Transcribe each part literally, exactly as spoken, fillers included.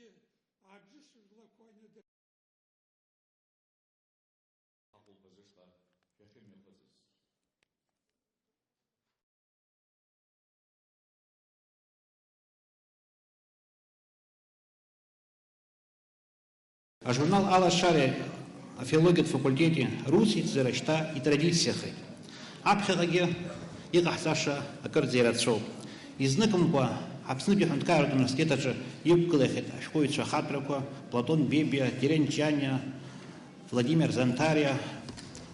Аӡы сызлақәа ныдыр- Ахәылԥазы шҟа шәахьымҩахыҵыз. Ажурнал Алашареи афилологиатә факультети русеицзыра шьҭа итрадициахеит. Аԥхьаҟагьы иҟаҳҵаша акырӡа ирацәоуп. Изныкымкәа Аԥснытәи аҳәынҭқарратә университет аҿы иқәгылахьеит ашәҟәыҩҩцәа ахатәрақәа Платон Бебиа, Терент Ҷаниа, Владимир Зантариа,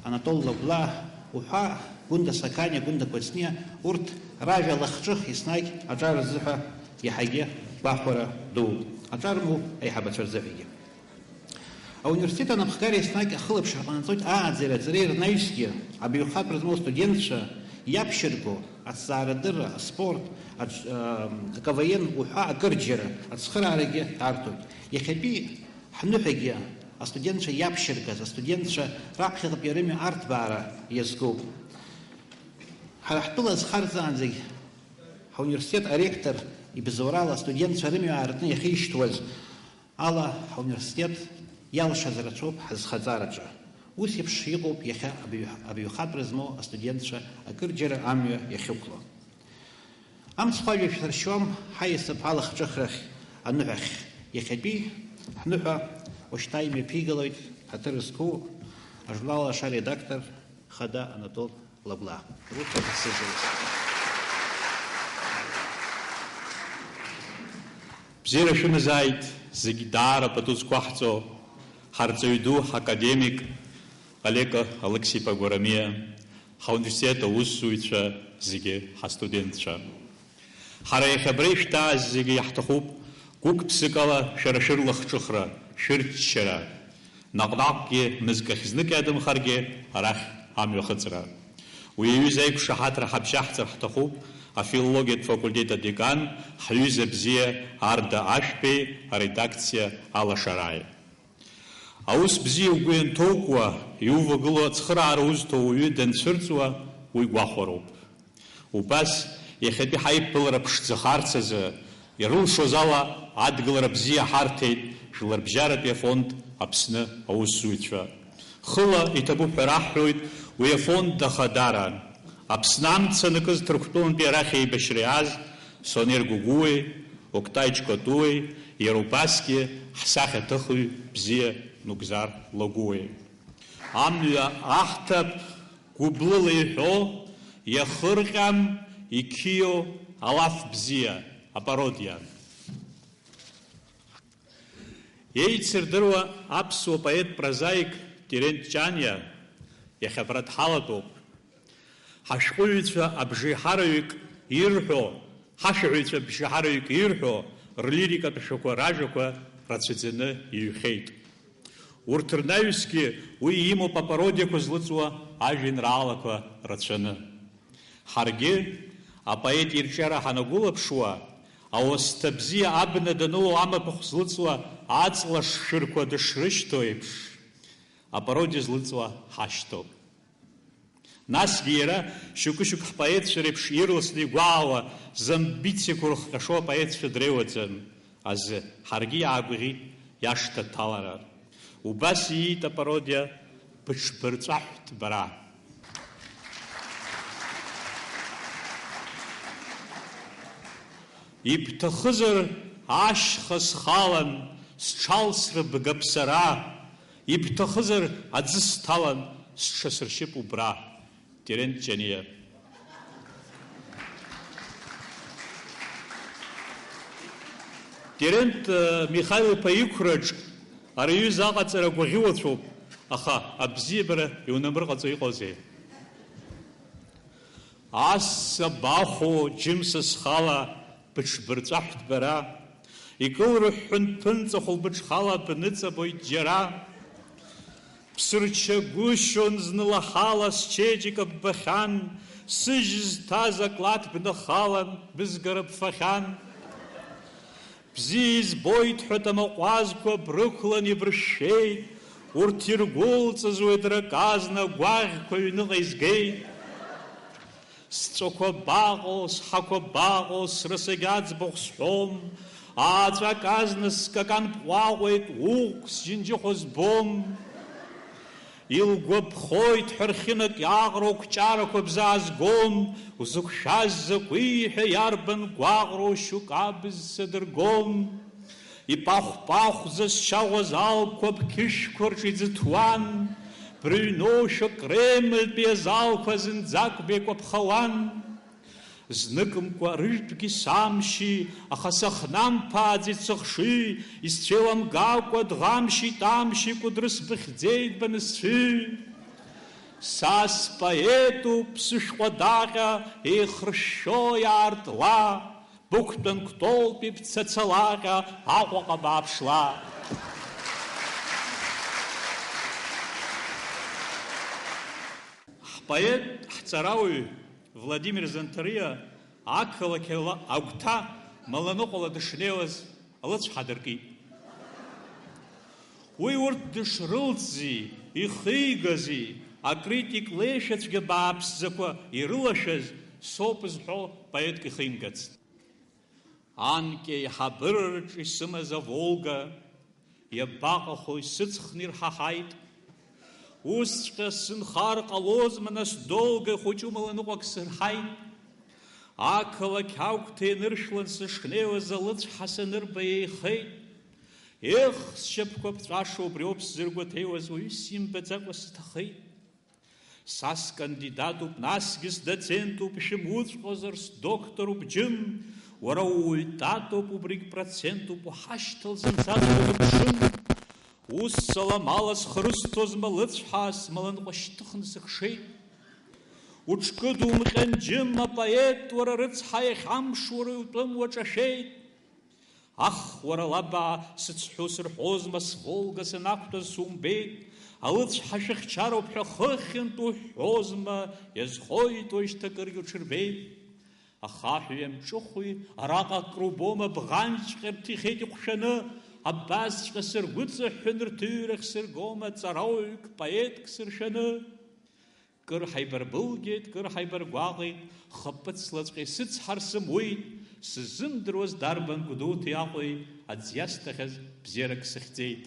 Анатол Лагәлаа уҳәа, Гәында Сақаниа, Гәында Кәыҵниа, урҭ ражәа лахҿых еснагь аҿар рзыҳәа иаҳагьы гәахәара дууп, аҿар рмоуп аиҳабацәа рзыҳәагьы. Ауниверситет анапхгара еснагь ахылаԥшра ҟанаҵоит ааӡареи аҵареи рнаҩсгьы, абаҩхатәра змоу астудентцәа иаԥшьырго, аҭҵаарадырра, аспорт, аҿ-, а, КВН уҳәа акырџьара ацхыраарагьы арҭоит. Иахьатәи ҳныҳәагьы астудентцәа иаԥшьыргаз, астудентцәа раԥхьаҟатәи рымҩа арҭбаара иазкуп. Ҳара ҳтәыла азхарҵаанӡагь ҳауниверситет аректор ибзоурала астудентцәа рымҩа аартны иахьишьҭуаз ала ҳауниверситет иалшаз рацәоуп ҳазхаҵараҿы. Ус еиԥш иҟоуп иахьа абаҩ-, абаҩхатәра змоу астудентцәа акырџьара амҩа иахьықәло. Амцхә ажәа шәсыршьуам ҳаиасып алахҿыхрахь аныҳәахь, иахьатәи ҳныҳәа уашьҭа имҩаԥигалоит ҳаҭыр зқәу ажурнал Алаша аредактор хада Анатол Лагәлаа. Урҭ рыԥсыжраз. Бзиара шәымазааит, зегь даара пату зқәаҳҵо ҳарҵаҩ ду ҳакадемик Ҟалеко Алықьса-иԥа Гәарамиа, ҳауниверситет аусзуҩцәа, зегьы ҳастудентцәа. Ҳара иахьа абра ишәҭааз зегьы иаҳҭахуп гәык-ԥсык ала шәара шәырлахҿыхра, шәырччара. Наҟ-наҟгьы мызкы ахьзнык иадамхаргьы арахь амҩахыҵра. Уи аҩыза аиқәшаҳаҭра ҳаԥшьаҳҵар ҳҭахуп афилологиатә факультет адекан, ҳҩыза бзиа Арда Ашәбеи аредакциа алашарааи. Аус бзиа угәы ианҭоукуа, иувагылоу ацхыраара узҭо уаҩы данцәырҵуа, уи гәахәароуп. Убас, иахьатәи ҳаиԥылара ԥшӡахарц азы ирылшоз ала адгылара бзиа ҳарҭеит Жәларбжьаратәи афонд Аԥсны аусзуҩцәа. Хыла иҭабуп ҳәа раҳҳәоит уи афонд ахадара. Аԥсны амца анакыз Ҭырқәтәылантәи арахь еибашьра иааз Сонер Гогәуеи, Октай Ҷкәатәуеи, иара убасгьы ҳсахьаҭыхҩы бзиа Нугзар Лагәуеи. Амҩа аҳҭап гәыблыла иҳәо, иахырҟьам, иқьио алаф бзиа, апародиа. Еицырдыруа аԥсуа поет-прозаик Терент Ҷаниа иахьа абра дҳалатәоуп. Ҳашәҟәыҩҩцәа абжеиҳараҩык ирҳәо, ҳашәаҳәаҩцәа абжеиҳараҩык ирҳәо, рлирикатә шәақәа ражәақәа рацәаӡаны иҩхьеит. Урҭ рнаҩсгьы уи имоуп апародиақәа злыҵуа ажәеинраалақәа рацәаны. Ҳаргьы, апоет ирҿиара ҳанагәылаԥшуа, ауасҭа бзиа абна даныло амаҭәахә злыҵуа аҵла шшәырқәа дышрышьҭоу еиԥш, апародиа злыҵуа ҳашьҭоуп. Насгьы иара, шьоукы-шьоукы ҳпоетцәа реиԥш ирласны игәаауа, замбициақәа рыхҟьашо апоетцәа дреиуаӡам азы, ҳаргьы иаагәаӷьит иашҭа ҭалара. Убас ииит апародиа: «Быҽбырҵәаҳәт бара». Ибҭахызар ашьха схалан, сҽалсра бгаԥсара, ибҭахызар аӡы сҭалан, сҽасыршьып убра. Терент Ҷаниа. Терент, э, Михаил-иԥа иқәраҿ ари аҩыза аҟаҵара гәаӷьуацәоуп, аха абзиабара иунамырҟаҵо иҟоузеи? Ас абахәо, џьымса схала, быҽбырҵәаҳәт бара. Икылрыҳәҳәын, бԥынҵа хәылбыҽхала бныҵабоит џьара. Бсырччагәышьон, зны лахала счеиџьыка ббахьан, сыжь зҭаз аклаҭ бнахалан, бызгара бфахьан. Бзиа избоит ҳәа тамаҟәазқәа брықәлан ибыршәшәеит, урҭ иргәылҵыз уи драказны агәаӷьқәа аҩныҟа изгеит. Сҵәақәа баҟоу, сҳақәа баҟоу, срасагь аӡбахә сҳәом, Ааҵәак азна скакан бҟәаҟәеит, уӷәк сџьынџьыхәа збом. Илгәаԥхоит ҳәа рхьынак иааҟроу қәҿарақәа бзаазгом, узықәшәаз закәи ҳәа иарбан гәаҟроу шьоук абз садыргом. Ипахә-пахәӡа зшьаӷәаз алқәа бқьышәқәа рҿы иӡыҭуан, брыҩноушәа Кремльтәи азалқәа зынӡак беикәаԥхауан. Зныкымкәа рыжәтәгьы самшьи, аха сыхнамԥааӡеит сыхшыҩ, исцәеиламгакәа дӷамшьеит амшьи, Кәыдры сбыхьӡеит банысцәыҩ. Са споетуп, сышәҟәы адаҟьа еихыршәшәо иаартла, бықәтәан Кәтолтәи бцацалаҟьа Аҟәаҟа бааԥшла. Ҳпоет, ҳҵарауаҩ Владимир Занҭариа ақалақь ала агәҭа Маланыҟәала дышнеиуаз алыцҳа дыркит. Уи урҭ дышрылҵзи, ихигази, акритик леишәацәгьа бааԥсӡақәа ирылашәаз соуп зҳәо поетк ихимгацт. Анкьа еиҳабыра рҿы исымаз аволга, иабаҟаху, исыҵхны ирҳаҳаит. Усҵәҟьа сынхар ҟалозма, нас, долга, ихәыҷу Маланыҟәак сырҳаит. Ақалақь агәҭа ианыршәлан сышнеиуаз, алыцҳа санырба еихеит. Ех, сшьапқәа ԥҵәаша убриоуп сзыргәаҭеиуаз, уаҩы симбаӡакәа сҭахеит. Са скандидатуп, насгьы сдоцентуп, ишәымуҵәҟьозар, сдоктор убџьын, уара ууаҩ татоуп, убригь процентуп, уҳашьҭал зынӡаск узыԥшын. Ус салам ала схы рысҭозма лыцҳа, смаланҟа шьҭыхны сыхшеит. Уҽкыдумҟьан, џьым апоет, уара рыцҳа, иахьамшура утәым уаҿашәеит. Ах, уара лабаа, сыцҳәо сырҳәозма, сволга санақәтәаз сумбеит, алыцҳа шәыхьчароуп ҳәа хыхьынтә уҳәозма, иазхоит уажәшьҭа акыргьы уҽырбеит. Ахаҳәи амҿыхәи араҟа акрубома, бӷанҷҟьа рҭихеит иҟәшәаны, абасҵәҟьа сыргәыҵаҳәҳәан рҭыҩрахь сыргома, ҵарауаҩык, поетк сыршәаны. Кыр ҳаибарбылгьеит, кыр ҳаибаргәаҟит, хыԥыцлаҵәҟьа исыцҳар сымуит, сзымдыруаз дарбан Гәдоуҭа иаҟәеи аӡ иасҭахьаз бзиарак сыхьӡеит.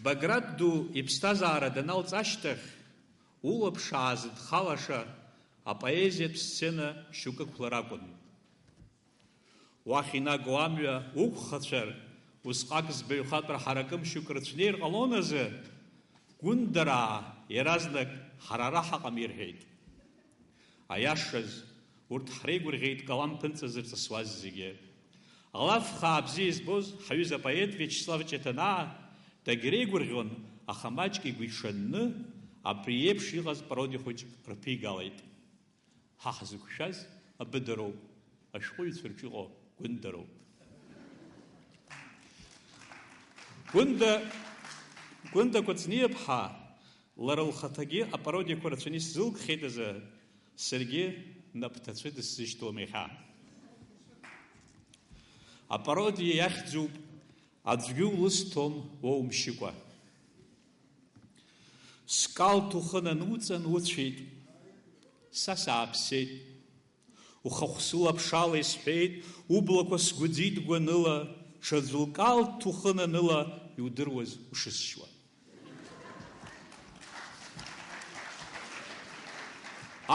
Баграт ду иԥсҭазаара даналҵ ашьҭахь, улаԥш аазыдхалаша апоезиатә сцена шьоукы ықәлар акәын. Уахь инаго амҩа уқәхацәар, усҟак збаҩхатәра ҳаракымшьук рыцәнеир ҟалон азы, Гәындараа иаразнак ҳара ара ҳаҟам ирҳәеит. Аиашаз, урҭ ҳреигәырӷьеит калам ԥынҵа зырҵысуаз зегьы. Алаф хаа бзиа избоз ҳаҩыза апоет Виачеслав Ҷаҭанаа дагьреигәырӷьон, аха маҷк игәиҽанны абри еиԥш иҟаз пародиа хәыҷык рԥигалеит. Ҳа ҳзықәшәаз абыдароуп, ашәҟәыҩҩцәа рҿы иҟоу Гәындароуп. Гәында, Гәында Кәыҵниаԥҳа лара лхаҭагьы апародиақәа рацәаны исзылгхеит азы, саргьы нап ҭацәы дысзышьҭуам иахьа. Апародиа иахьӡуп Аӡәгьы улысҭом уоумшьыкәа. Скалҭ ухы нануҵан уцәеит, са сааԥсеит. Ухахә сылаԥшала исҳәеит, ублақәа сгәыӡит гәаныла, ҽаӡә лкалҭ ухы наныла иудыруаз ушысшьуа.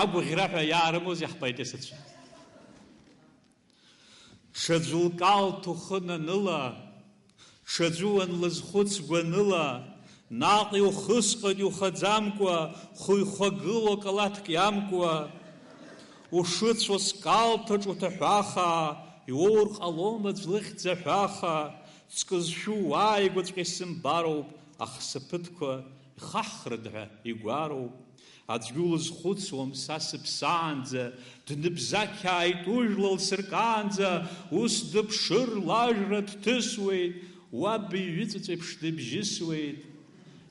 Агәаӷьра ҳәа иаарымоузеи ҳпоетессацәа? Ҽаӡәы лкалҭ ухы наныла, ҽаӡәы уанлызхәыц гәаныла, наҟ иухысҟьоит иухаӡамкәа, хәы ихәагылоу калаҭк иамкуа. Ушыцәо скалҭаҿ уҭаҳәахаа, иуоур ҟалома аӡә лыхьӡ аҳәаха, ҵкы зшәу уааигәаҵәҟьа исымбароуп, ахсаԥыҭқәа ихаҳхрыда ҳәа игәароуп. Аӡәгьы улызхәыцуам са сыԥсаанӡа, дныбзақьааит ужәла лсыркаанӡа, ус дыԥшыр лажәра дҭысуеит, уаб иҩыҵәҵәеиԥш дыбжьысуеит.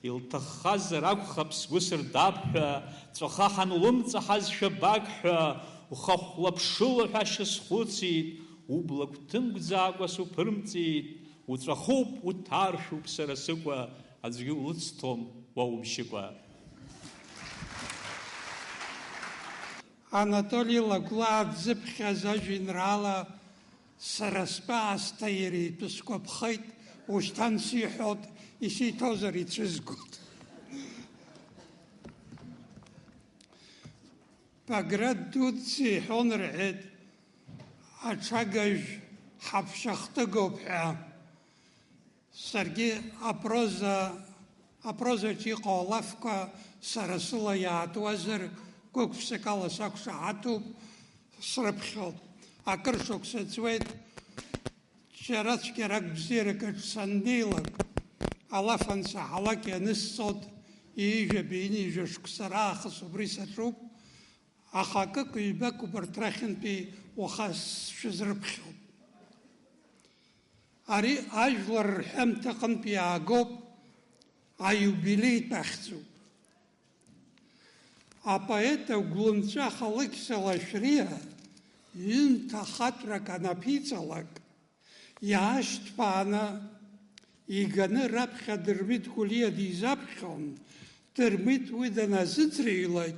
Илҭаххазар акәхап сгәы сырдап ҳәа, ҵәахаҳан улымҵаҳазшәа бак ҳәа, ухахәлаԥшыла ҳәа шьасхәыцит, ублақәа ҭымгӡакәа суԥырмҵит, уҵәахуп, уҭаршәуп сара сыкәа, аӡәгьы улыцҭом уа умшьыкәа. Анатоли Лагәлаа дзыԥхьаз ажәеинраала сара стәы аасҭа иара итәы сгәаԥхеит, ушьҭан сиҳәоит, исиҭозар ицәызгоит. Баграт дуӡӡа иҳәон рҳәеит, аҽагажә ҳаԥшьа хтыгоуп ҳәа. Саргьы апроза, апрозаҿ иҟоу алафқәа сара сыла иаатуазар, гәык-ԥсыкала сақәшаҳаҭуп, срыԥхьоит. Акыр шықәса ҵуеит, џьара цәгьарак бзиарак аҿы саннеилак, алаф ансаҳалак ианысҵоит, ҩажәа-ҩынҩажәа шықәса раахыс убри саҿуп, аха акык-ҩбак убарҭ рахьынтәи уаха сшәызрыԥхьоит. Ари ажәлар рҳәамҭа аҟынтә иаагоуп, аиубилеитә ахьӡуп. Апоет агәлымҵәах Алықьса Лашәриа ҩымҭа хаҵәрак анаԥиҵалак, иаашьҭԥааны иганы раԥхьа Дырмит Гәлиа дизаԥхьон, Дырмит уи даназыӡырҩлак,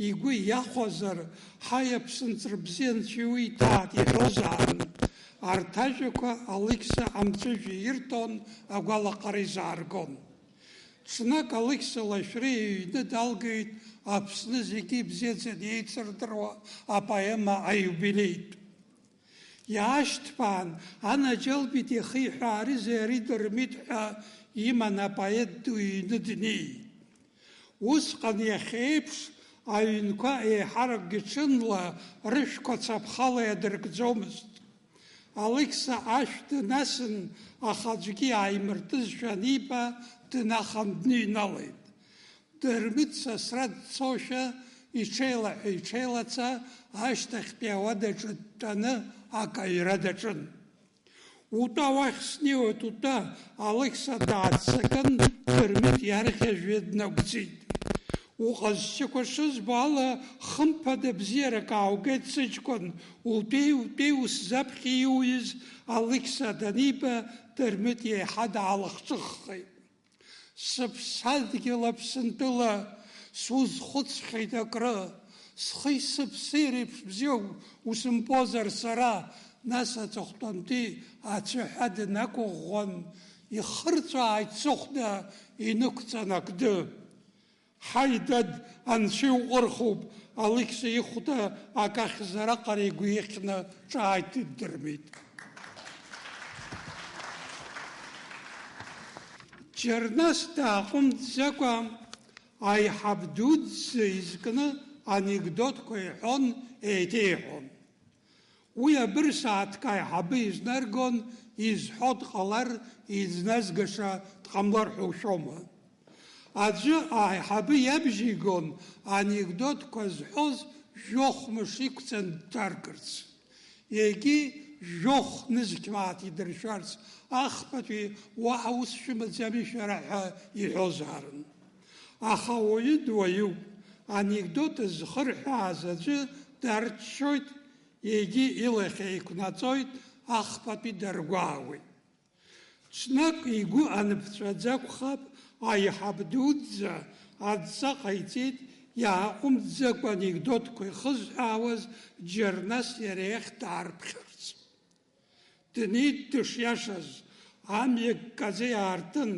игәы иахәазар, ҳаи, аԥсынҵры бзиа анцәа иуиҭааит иҳәозаарын. Арҭ ажәақәа Алықьса амҵәыжәҩа ирҭон, агәалаҟара изааргон. Ҽнак Алықьса Лашәриа иҩны далгеит Аԥсны зегьы ибзиаӡаны еицырдыруа апоема Аиубилеитә. Иаашьҭԥаан, анаџьалбеит иахиҳәаарызеи ари Дырмит ҳәа иман апоет ду иҩны днеит. Усҟан иахьа еиԥш аҩнқәа еиҳаракгьы ҽынла рышәқәа цаԥхала иадыркӡомызт. Алықьса ашә днасын, аха аӡәгьы иааимыртызшәа аниба, днахан дныҩналеит. Дырмит сасра дцошәа, иҽеилаҳәа-иҽеилаца, ашьҭахьтәи ауадаҿы дтәаны акы аҩра даҿын. Утәа уахь снеиуеит, утәа, Алықьса дааццакын, Дырмит иарӷьажәҩа днагәӡит. Уҟазшьақәа шызбо ала, хымԥада бзиарак ааугеит, сыҷкәын, утәеи, утәеи усзаԥхьа иуҩыз Алықьса даниба, Дырмит еиҳа даалахҿыххеит. Сыԥсадгьыл Аԥсынтәыла сузхәыцхьеит акры, схи сыԥси реиԥш бзиоу усымбозар сара, нас аҵыхәтәантәи ацәаҳәа днақәыӷәӷәан, ихырҵәааит сыхәда инықәҵан акды. Ҳаи, дад, анцәа иуҟырхуп, Алықьса ихәда акы ахьзараҟара игәы ихьны ҿааиҭит Дырмит. Џьарнас дааҟәымҵӡакәа, аиҳаб дуӡӡа изкны анекдотқәа иҳәон, еиҭеиҳәон. Уи абырсааҭк аиҳабы изнаргон, изҳәо дҟалар, изназгаша дҟамлар ҳәа ушәома. Аӡәы аиҳабы иабжьигон анекдотқәа зҳәоз жәохә мыш иқәҵан дҭаркырц. Егьи жәохә нызқь мааҭ идыршәарц, ахԥатәи уаҳа ус шәымаӡами шәара ҳәа иҳәозаарын. Аха ауаҩы дуаҩуп, анекдот зхырҳәааз аӡәы дарччоит, егьи илахь еиқәнаҵоит, ахԥатәи даргәаауеит. Ҽнак игәы анԥҵәаӡа акәхап, аиҳаб дуӡӡа адҵа ҟаиҵеит, иааҟәымҵӡакәа анекдотқәа ихызҳәаауаз Џьарнас иара иахь даарԥхьарц. Днеит дышиашаз, амҩа ккаӡа иаартын,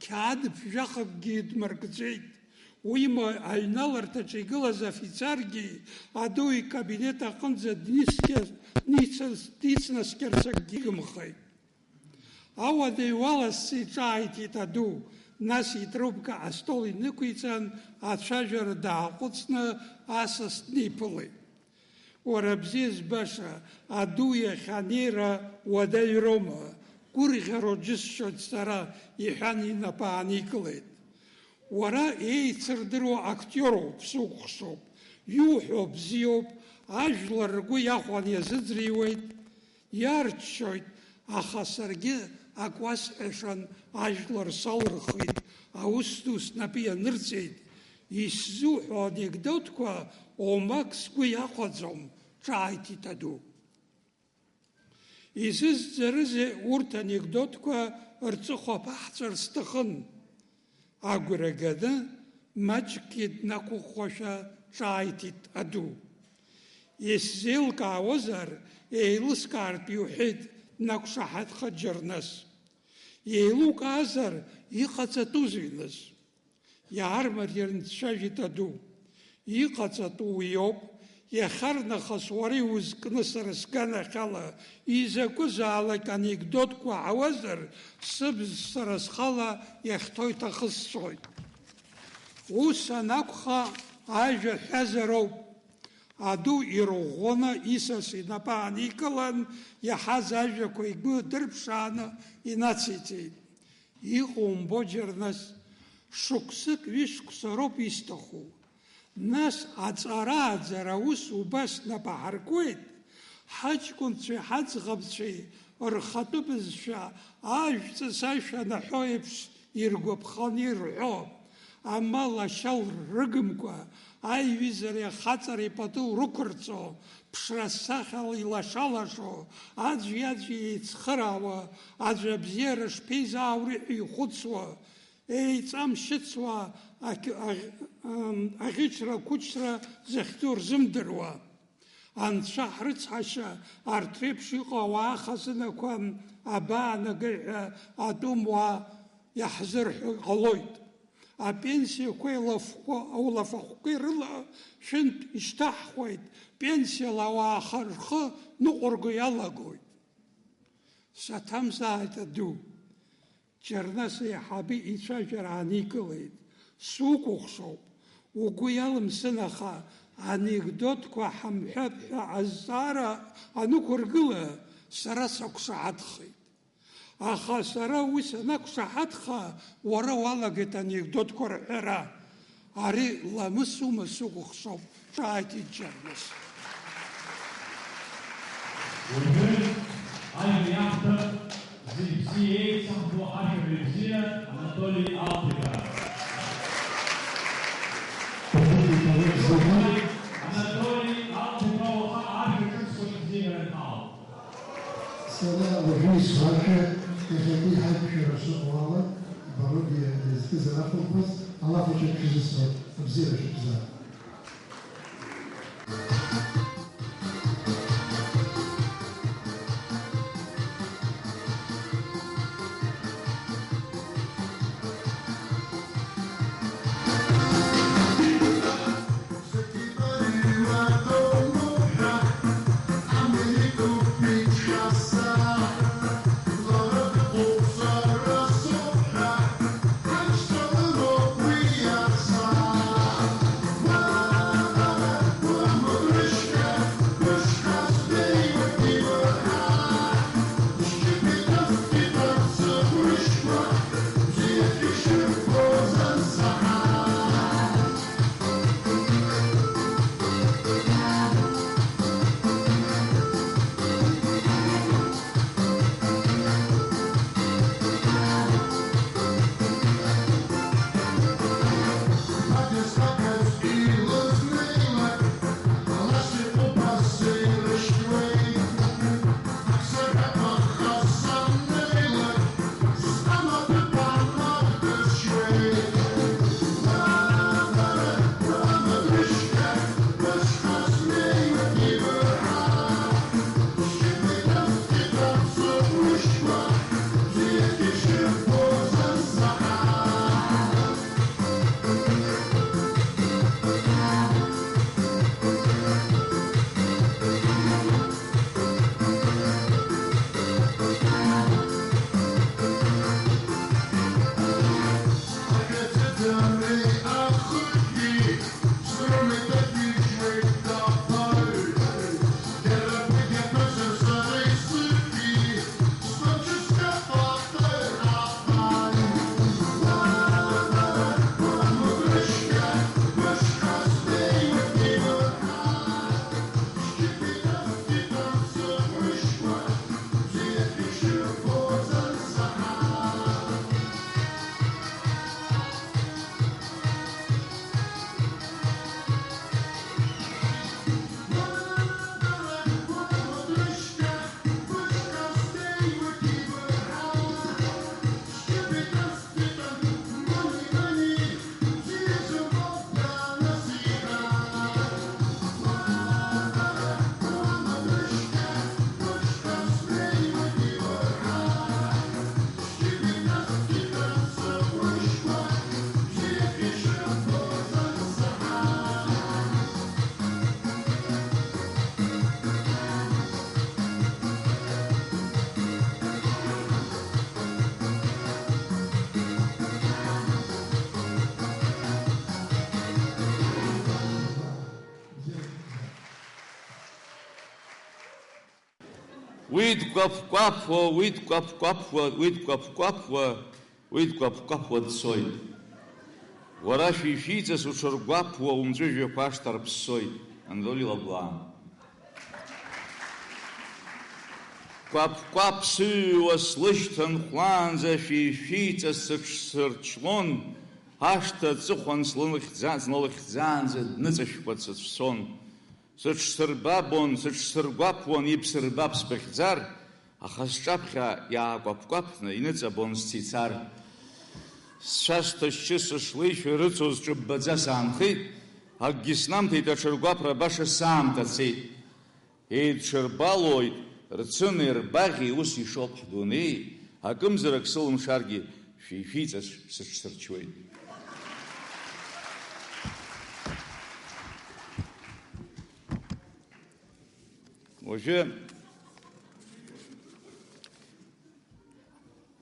қьаад ԥжәахакгьы идмыркӡеит. Уимоу, аҩналарҭаҿы игылаз афицаргьы аду икабинет аҟынӡа днисқьаз-, дницыз-, дицнаскьарц акгьы игымхеит. Ауадаҩ уаласҵеит, ҿааиҭит аду, нас итрубка астол инықәиҵан, ацәажәара дааҟәыҵны асас дниԥылеит. Уара бзиа збаша, аду иахьа анеира уадаҩроума, гәырӷьароуп џьысшьоит сара, иҳәан инапы ааникылеит. Уара еицырдыруа актиоруп, сукәыхшоуп, иуҳәо бзиоуп, ажәлар ргәы иахәан иазыӡырҩуеит, иарччоит, аха саргьы ак уасҳәашан, ажәлар салырхит, аус ду снапы ианырҵеит, исзуҳәо анекдотқәа омак сгәы иахәаӡом, ҿааиҭит аду. Изызӡарызеи урҭ анекдотқәа рҵыхәа аԥаҳҵәар сҭахын? Агәра ганы, маҷкгьы днақәыӷәӷәашәа ҿааиҭит аду. Исзеилкаауазар, еилыскаартә иуҳәеит, днақәшаҳаҭхеит Џьарнас. Еилукаазар, иҟаҵатәузеи нас? Иаармарианы дцәажәеит аду. Иҟаҵатәу уиоуп, иахьарнахыс уара иузкны сара сганахьала изакәызаалак анекдотқәа ҳауазар, сыбз сара схала иахьҭоу иҭахысҵоит. Ус анакәха, ажәа ҳәазароуп. Аду ирӷәӷәаны исас инапы ааникылан, иаҳаз ажәақәа игәы дырԥшааны инациҵеит. Иҟоу умбо, Џьарнас, шықәсык ҩышықәса роуп исҭаху. Нас аҵара-ааӡара аус убас нап аҳаркуеит, ҳаҷкәынцәеи ҳаӡӷабцәеи рхатәы бызшәа ажәҵыс ашәа анаҳәо еиԥш иргәаԥханы ирҳәо, амал ашьа рыгымкәа, аиҩызареи ахаҵареи пату рықәырҵо, ԥшра сахьала илаша-лашо, аӡәи-аӡәи еицхыраауа, аӡә абзиара шԥеизааури ҳәа ихәыцуа, еиҵамшьыцуа, ақь-, аӷь-, ам, аӷьычра-қәычра захьӡу рзымдыруа. Анцәа ҳрыцҳашьа, арҭ реиԥш иҟоу ауаа хазынақәа абаанагеи ҳәа атәым уа иаҳзырҳәо ҟалоит. Апенсиақәеи алафқәа-, аулафахәқәеи рыла шәынтә ишьҭаҳхуеит, пенсиала ауаа ха-, рхы ныҟәырго иалагоит. Саҭамзааит, аду. Џьарнас аиҳабы ицәажәара ааникылеит. Сукәыхшоуп. Угәы иалымсын, аха анекдотқәа ҳамҳәап ҳәа азҵаара анықәыргыла, сара сақәшаҳаҭхеит. Аха сара уи санақәшаҳаҭха, уара уалагеит анекдотқәа рҳәара. Ари ламысума, сыкәыхшоуп, ҿааиҭит Џьарнас. Уажәы ажәа иаҳҭап зегь бзиа еицаҳбо ашәаҳәаҩ бзиа Анатоли Алҭеиба. Анатоли Алҭеиба уаха ашәа ҿыцқәа рыбзиабара инҭалт. Сара уажәы исҳәашәа, иахьатәи ҳаиқәшәара шыҟоу ала, Баругьы изкыз анахәылԥаз, алаф аҿы шәзысҳәоит, абзиара шәыбзаап. Уи дкәаԥ-кәаԥуа, уи дкәаԥ-кәаԥуа, уи дкәаԥ-кәаԥуа, уи дкәаԥ-кәаԥуа дцоит. Уара шәишәиҵас уҽыргәаԥуа, умҵәыжәҩақәа ашҭа арԥссоит. Анатоли Лагәлаа. Кәаԥ-кәаԥ сыҩуа слышьҭан хәлаанӡа, шәишәиҵас сыҽсырчлон, ашҭа аҵыхәан слылхьӡа-, слылхьӡаанӡа дныҵашәкәа дсыцәцон. Сыҽсырбабон, сыҽсыргәаԥуан, ибсырбап сбыхьӡар, аха сҿаԥхьа иаакәаԥ-кәаԥны иныҵабон сцицар. Сцәа сҭашьшьы сышлеишәа ирыцу зҿыббаӡа саанхеит, акгьы снамҭеит, аҽыргәаԥра баша саамҭа цеит. Еидҽырбалоит, рцыни рбаӷьи, ус ишоуп ҳдунеи, акымзарак сылымшаргьы, шәишәиҵас сыҽсырчуеит. Уажәы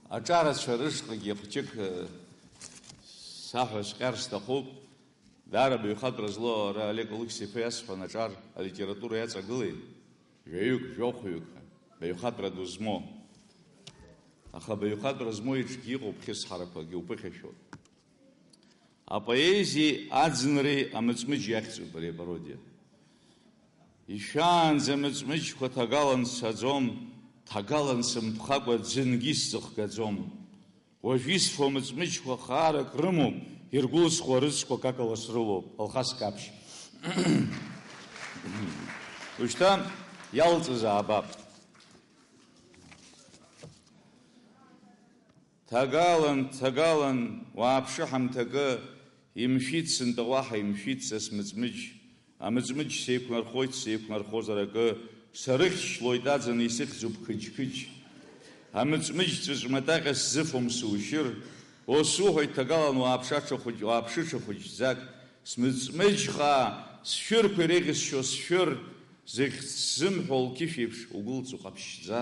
аҿарацәа рышҟагьы хәҷык, э, саҳәаҵәҟьар сҭахуп. Даара баҩхатәра злоу ара Олег Алықьса-иԥа иасҳәон аҿар алитература иаҵагылеит, жәаҩык, жәохәҩык, баҩхатәра ду змоу. Аха баҩхатәра змоу иҿгьы иҟоуп хьысҳарақәагьы уԥыхьашәоит. Апоезиеи аӡынреи амыҵмыџь иахьӡуп ари апародиа. Ишәаанӡа амыҵмыџьқәа ҭагалан сцаӡом, ҭагалан сымԥхакәа ӡынгьы сзыхгаӡом. Уажә исфо амыҵмыџьқәа хаарак рымоуп, иргәылсхуа рыцқәа какала срылоуп, Алхас Каԥшь. Ушьҭа иалҵыз аабап. Ҭагалан, ҭагалан, уааԥшы ҳамҭакы, имшәит сынтәа уаҳа, имшәит са смыҵмыџь. Амыҵмыџь сеиқәнархоит, сеиқәнархозар акы, сарыхьшьлоит аӡын исыхьӡуп қыџьқыџь. Амыҵмыџь ҵәыҵә матаҟьа сзыфом сушьыр, о, суҳәоит ҭагалан уааԥшы аҽа хәыҷ-, уааԥшы ҽа хәыҷӡак, смыҵмыџьхаа, сшәырқәа иреӷьысшьо сшәыр, зыхьӡ сзымҳәо лқьышә еиԥш угәылҵ уҟаԥшьӡа.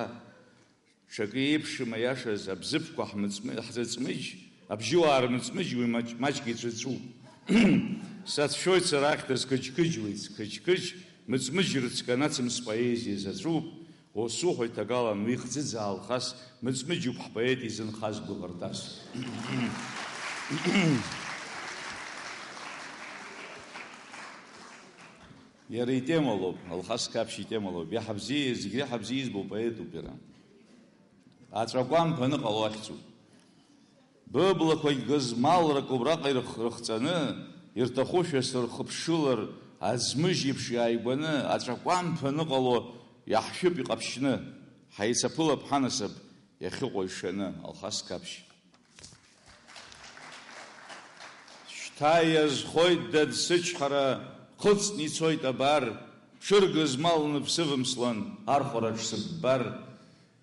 Ҽакы еиԥшым аиашаз абзыԥқәа ҳмыҵмы-, ҳзыҵмыџь, абжьыуаа рмыҵмыџь уи маҷ-, маҷк ицәыҵәуп. Сацәшәоит сара ахьҭа сқыџьқыџьуеит, сқыџьқыџь, мыҵмыџь рыцканацым споезиа заҵәуп, о, суҳәоит ҭагалан уи хӡыӡ Алхас, мыҵмыџьуп ҳпоет изынхаз гәыӷырҭас. Иара итемалоуп, Алхас Каԥшь итемалоуп, иаҳа бзиа, зегь реиҳа бзиа избо поетуп иара. Аҵәа кәамԥа аныҟало ахьӡуп. Быблақәагь гызмалрак убраҟа ирх-, рыхҵаны, ирҭахушәа сырхыԥшылар, аӡмыжь еиԥш иааигәаны, аҵәа кәамԥа аныҟало, иаҳшәып иҟаԥшьны, ҳаицаԥылап ҳанасыԥ иахьыҟоу ишаны, Алхас Каԥшь. Шьҭа иазхоит, дад, сычҳара, ԥхыӡтәны ицоит абар, ҽыргызмалны бсывымслан, архәараҿ сыббар.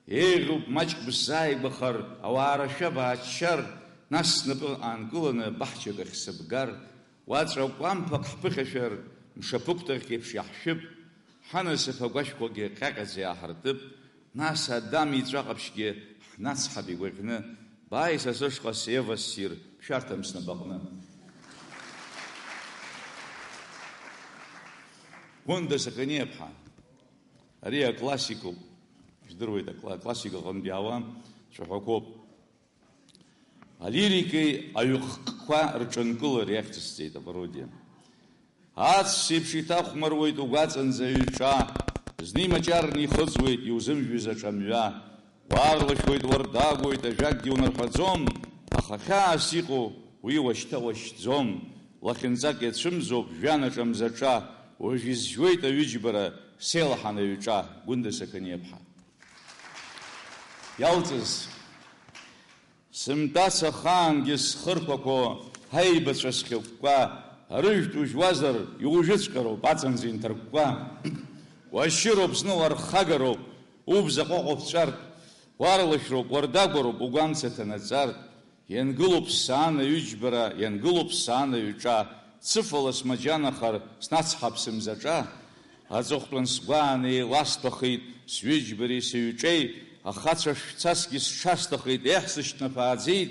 Еиӷьуп маҷк бсзааигәахар, ауаа рашәа бааччар, нас снапы аанкыланы баҳчак ахь сыбгар, уаҵәа кәамԥак ҳԥыхьашәар, мшаԥықәтәахьк еиԥш иаҳшәып, ҳанасыԥ агәашәқәагьы ҟьаҟьаӡа иааҳартып, нас Адам иҵәа ҟаԥшьгьы ҳнацҳап игәаӷьны, бааи са сышҟа сеивассир, бшәарҭам снапаҟны. Гәында Сақаниаԥҳа. Ари аклассикоуп, ижәдыруеит, акла-, аклассика аҟынтә иаауа цәаҳәақәоуп. Алирикеи аҩхкқәа рҿынкылареи ахьӡысҵеит апародиа. Аҵәца еиԥш иҭахәмаруеит угәаҵанӡа аҩҿа, зны имаҷарны ихыҵуеит иузымжәыз аҿамҩа. Уаарлашәуеит, уардагәоит, ажәакгьы унарҳәаӡом, аха хьаас иҟоу уи уашьҭа уашьҭӡом, лахьынҵак иацәымзоуп жәҩан аҿамзаҿа, уажә изжәуеит аҩыџьбара, сеилаҳан аҩҿа, Гәында Сақаниаԥҳа. Иалҵыз. Сымтәац ахаангьы схырқәақәо, ҳаибацәа схьыкәкәа, арыжәтә ужәуазар, иужәыҵәҟьароуп, аҵанӡа инҭыркәкәа. Уашьыроуп, зны уархагароуп, убз аҟәаҟәа ԥҵәартә, уарлашәроуп, уардагәароуп, угәамца ҭанаҵартә. Иангылоуп саан аҩыџьбара, иангылоуп саан аҩҿа, цыфала смаџьанахар, снацҳап сымзаҿа. Аҵыхәтәан сгәаан еиласҭәахеит сҩыџьбареи сыҩҿеи, ахацәа шәцасгьы сҽасҭахеит, еҳ, сышьҭнаԥааӡеит,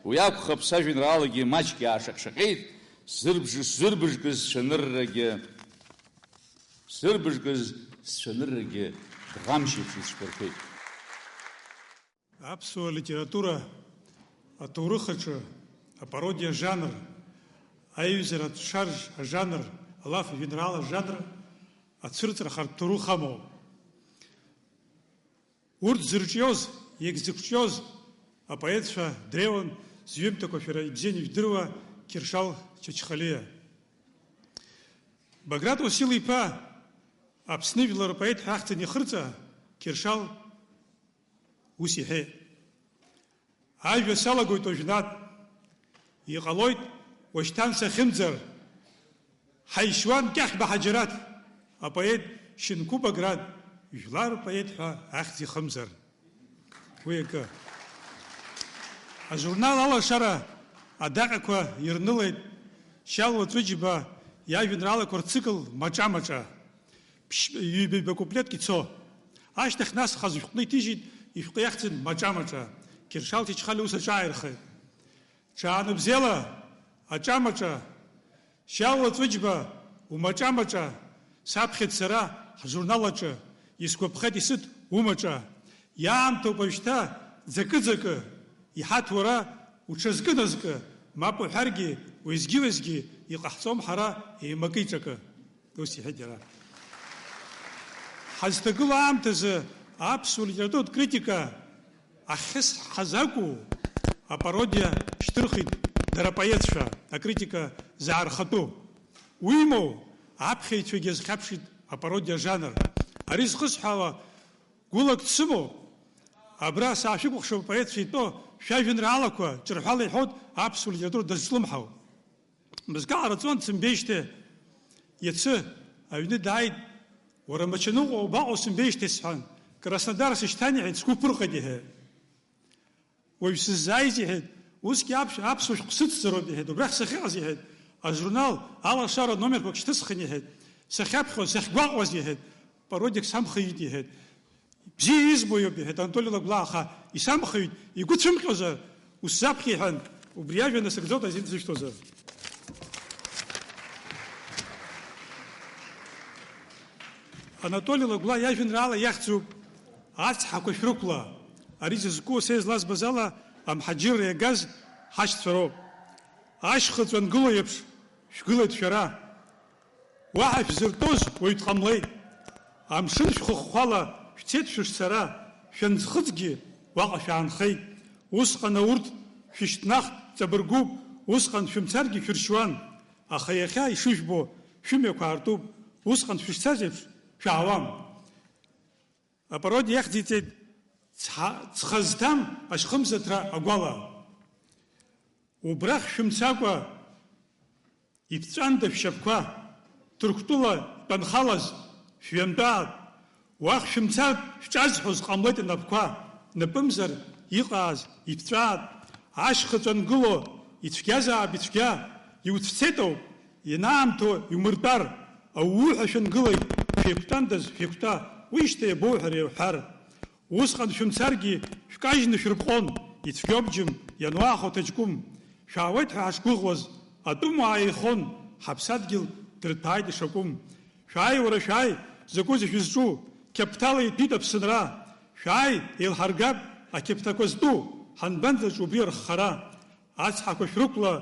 уи акәхап, сажәеинраалагьы маҷк иаашаҟь-шаҟьеит, сзырбж-, сзырбыжкыз сцәаныррагьы, сзырбыжкыз сцәаныррагьы ӷамшь еиԥш ицәқәырԥеит. Аԥсуа литература аҭоурых аҿы апародиа ажанр, аиҩызаратә шарж ажанр, алаф ажәеинраала ажанр ацәырҵрахартә ҭоурых амоуп. Урҭ зырҿиоз, иагьзықәҿиоз апоетцәа дреиуан, зҩымҭақәа шәара ибзианы ижәдыруа Қьыршал Чачхалиа. Баграт Уасил-иԥа Аԥсны жәлар рпоет ҳәа ахьӡын ихырҵа Қьыршал ус иҳәеит. Ажәа салагоит уажәнатә. Иҟалоит, уашьҭан сахьымӡар. Ҳаишьуан Кьахьба Ҳаџьараҭ, апоет Шьынқәба Град, жәлар рпоет ҳәа ахьӡ ихымзар. Уи акы. Ажурнал Алашара адаҟьақәа ирнылеит Шьалуа Ҵәыџьба иажәеинраалақәа рцикл Маҿа-маҿа. Ԥшь-, ҩба-ҩба куплетк ицо. Ашьҭахь нас хаз шәҟәны иҭижьит, ишәҟәы иахьӡын Маҿа-маҿа. Қьыршал Чачхалиа ус аҿааирхеит. Ҽаанбзиала, аҿамаҿа, Шьалуа Ҵәыџьба, умаҿа-маҿа, саԥхьеит сара ҳжурнал аҿы, исгәаԥхеит исыҭ умаҿа. Иаамҭоуп уажәшьҭа ӡакы-ӡакы, иҳаҭ уара уҽазкы-назкы, мап уҳәаргьы, уеизгьы-уеизгьы иҟаҳҵом ҳара еимакы-иҿакы. Ус иҳәеит иара. Ҳазҭагылоу аамҭазы аԥсуа литературатә критика ахьхьысҳаз акәу, апародиа шьҭырхит дара апоетцәа, акритика заархатәу. Уимоу, аԥхьаҩцәагьы азхьаԥшит апародиа ажанр. Ари зхысҳәаауа гәылак дсымоуп. Абра саашәыкәыхшоуп апоетцәа итәоу шәажәеинраалақәа ҿырҳәала иҳәоит аԥсуа литература дазҿлымҳау. Мызкы ҟараҵон дсымбеижьҭеи, иацы аҩны дааит, уара Мачаныҟәа убаҟоу сымбеижьҭеи сҳәан, Краснодар сышьҭан иҳәеит, сгәы ԥырҟеит иҳәеит. Уажә сыззааиз иҳәеит, усгьы аԥш-, аԥсуа шәҟә сыцзароуп иҳәеит, убрахь сахьыҟаз иҳәеит, ажурнал Алашара номерқәак шьҭысхын иҳәеит, сахьаԥхьоз, сахьгәаҟуаз иҳәеит, пародиак самхаҩит иҳәеит. Бзиа избо иоуп, иҳәеит Анатоли Лагәлаа, аха исамхаҩит, игәы цәымҟьозар, усзаԥхьа, иҳәан, убри ажәа насыгӡоит азин сышәҭозар. Анатоли Лагәлаа иажәеинраала иахьӡуп Ацҳақәа шәрықәла. Ари зызку, са излазбаз ала, амҳаџьырра иагаз ҳашьцәа роуп. Ашьхыҵә ангыло еиԥш шәгылеит шәара. Уаҳа шәзыртәоз уаҩ дҟамлеит. Амшын шәхыхәхәала шәцеит шәышцара, шәанӡхыҵгьы уаҟа шәаанхеит. Усҟан аурҭ шәышьҭнахт, ҵабыргуп, усҟан шәымцаргьы шәыршьуан. Аха иахьа ишыжәбо, шәымҩақәа аартуп, усҟан шәышцаз еиԥш шәаауам. Апародиа иахьӡиҵеит цҳа-, ҵха зҭам ашьхымзаҭра агәала. Убрахь шәымцакәа, иԥҵәанда шәшьапқәа, Ҭырқәтәыла шәанхалаз шәҩантәаат, уахь шәымцартә шәҿазҳәоз ҟамлеит анапқәа, напымзар иҟааз иԥҵәаат, ашьхыҵә ангыло, ицәгьазаап ицәгьа, иуцәцеит ауп, ианаамҭоу иумыртәар, ауу ҳәа шәангылеит, шәеиқәтәандаз шәеиқәтәа, уишьҭеи абоуҳәари уҳәар. Усҟан шәымцаргьы, шәкажьны шәрыпҟон, ицәгьоу абџьым, иануаахо аҭаҷкәым. Шәаауеит ҳәа ҳашгәыӷуаз, атәымуаа еихон, ҳаԥсадгьыл дырҭааит ишакәым. Шәааи, уара, шәааи, закәызеи шәызҿу? Қьаԥҭала иҭәит Аԥсынра. Шәааи, еилҳаргап, ақьаԥҭақәа зтәу, ҳанбанӡаҿу убри арххара? Ацҳақәа шәрықәла,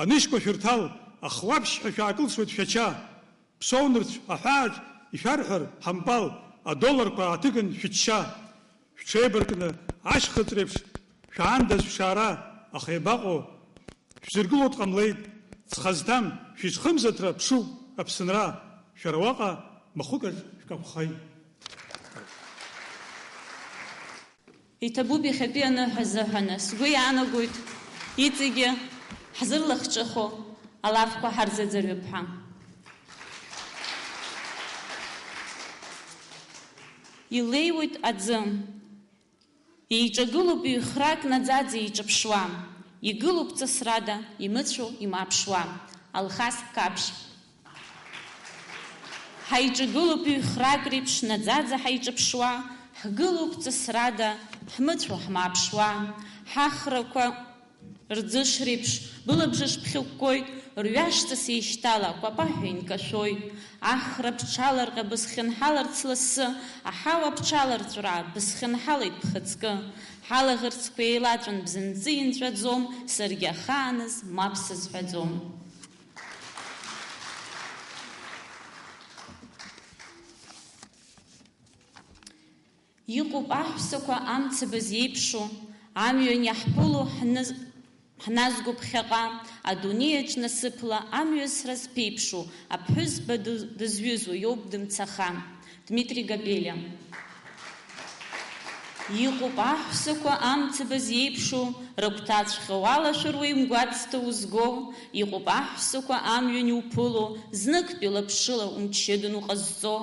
анышьқәа шәырҭал, ахуаԥшь ҳәа шәаакылсуеит шәача. Ԥсоу нырцә аҳәааҿ ишәарҳәар, ҳампал, адолларқәа ааҭыган шәычча. Шәҽеибаркны, ашьхыҵә реиԥш шәаандаз шәшаара, аха иабаҟоу? Шәзыргыло дҟамлеит, ҵха зҭам, шәыҽхымзаҭра ԥшуп, Аԥсынра, шәара уаҟа махәыкаҿ шәкаԥхеит. Иҭабуп иахьатәи аныҳәа азыҳәаны, сгәы иаанагоит, иҵегьы ҳзырлахҿыху алафқәа ҳарзыӡырҩып ҳәа. Илеиуеит аӡы. Еиҿагылоуп ҩхрак наӡаӡа еиҿаԥшуа, игылоуп ҵысрада, имыцәо, имааԥшуа. Алхас Қаԥшь. Ҳаиҿагылоуп ҩхрак реиԥш наӡаӡа ҳаиҿаԥшуа, ҳгылоуп ҵысрада, ҳмыцәо, ҳмааԥшуа. Ҳахрақәа рӡышреиԥш былабжыш ԥхьыкәкәоит, Рҩашҵас еишьҭала акәапаҳәа инкашәоит. Ахра ԥҽаларҟьа бысхьынҳаларц лассы, аҳауа ԥҽаларҵәра бысхьынҳалеит бхаҵкы. Ҳалаӷырӡқәа еилаҵәан бзанҵы инҵәаӡом, саргьы ахааназ мап сызҳәаӡом. Иҟоуп аҳәсақәа амцабз еиԥшу, амҩан иаҳԥыло ҳныз-, ҳназго ԥхьаҟа, адунеи аҿ насыԥла амҩасра зԥеиԥшу, аԥҳәызба ды-, дызҩызоу иоуп дымцаха. Дмитри Габелиа. Иҟоуп аҳәсақәа амцабз еиԥшу, рыгәҭаҵәҟьа уалашәар уеимгәацҭа узго, иҟоуп аҳәсақәа амҩан иуԥыло, зныктәи лаԥшыла умчыдан уҟазҵо,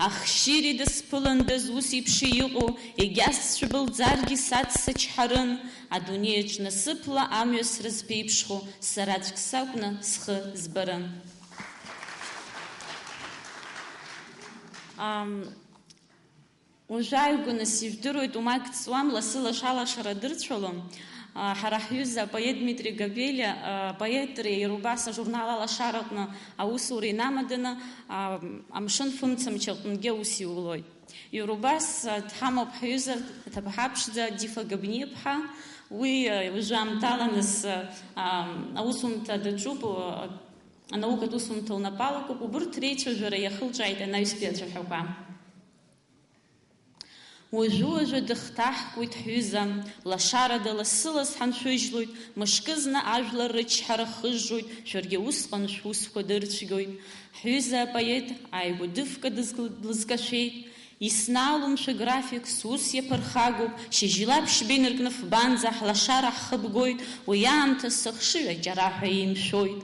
ахшьыри дысԥыландаз ус еиԥш иҟоу, егьа сцәыбылӡаргьы сацсачҳарын, адунеиаҿ насыԥла амҩасра зԥеиԥшхо, сара аӡәк сакәны схы збарын. Ам, Уажәы ааигәаны сижәдыруеит, умак ҵуам, лассы-лашша алашара дырцәалон. А, ҳара ҳҩыза апоет Дмитри Габелиа, а, апоетреи иара убас ажурнал Алашараҟны аусура инамаданы, а, амшын фымцамч аҟынгьы аус иулоит. Иара убас, а, дҳамоуп ҳҩыза, аҭыԥҳа ԥшӡа Дифа Габниаԥҳа. Уи, а, уажәы аамҭаланыс, а, аусумҭа даҿуп, а, анаукатә усумҭа лнапы алакуп. Убырҭ реицәажәара иахылҿиааит анаҩстәи ацәаҳәақәа. Уажәы-уажәы дыхҭаҳкуеит ҳҩыза, лашарада лассы-ласс ҳаншәыжьлоит, мышкызны ажәлар рычҳара хыжжоит, шәаргьы усҟан шәусқәа дырцәгьоит. Ҳҩыза апоет ааигәа дывка дызгл-, длызкашәеит. Иснаалом шәграфик, сус иаԥырхагоуп, шьыжьла ԥшьба инаркны фбанӡа ҳлашара ҳхыбгоит, уи аамҭа сыхшыҩ аҷараҳәа еимшәоит.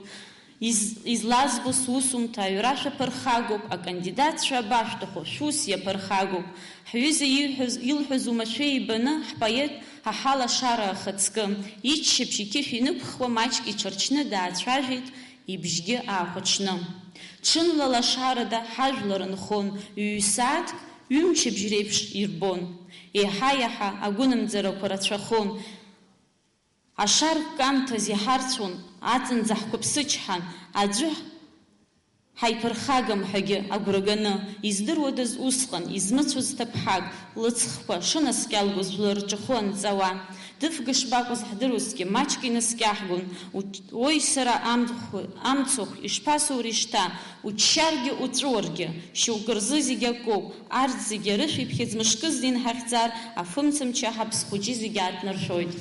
Из-, излазбо сусумҭа аҩра шәаԥырхагоуп, акандидатцәа абашәҭаху, шәус иаԥырхагоуп. Ҳҩыза ииҳәаз, илҳәаз уамашәа ибаны, ҳпоет ҳа ҳалашара ахаҵкы, иччаԥшь иқьышә инықәхуа маҷк иҽырчны даацәажәеит, ибжьгьы аахәаҽны. Ҽынла лашарада ҳажәлар нхон, ҩ-сааҭк, ҩымчыбжь реиԥш ирбон. Еиҳа-еиҳа агәынамӡарақәа рацәахон. Ашарккамҭаз иҳарцәон, аҵанӡа ҳқәыԥсычҳан, аӡәы ҳаиԥырхагам ҳәагьы агәра ганы, издыруадаз усҟан, измыцәоз ҭыԥҳак, лыҵхқәа шынаскьалгоз жәлар рҿахәы анҵауа, дыфга шбакәыз ҳдыруазҭгьы, маҷк инаскьаҳгон, уч-, уои сара амцхә-, амцахә ишԥасоури шьҭа, уччаргьы уҵәуаргьы, шьоукы рзы зегь акоуп, арҭ зегьы арышә иԥхьыӡ мышкызны инҳахьӡар, афымцамч аҳаԥс хәыҷы зегь ааднаршәоит.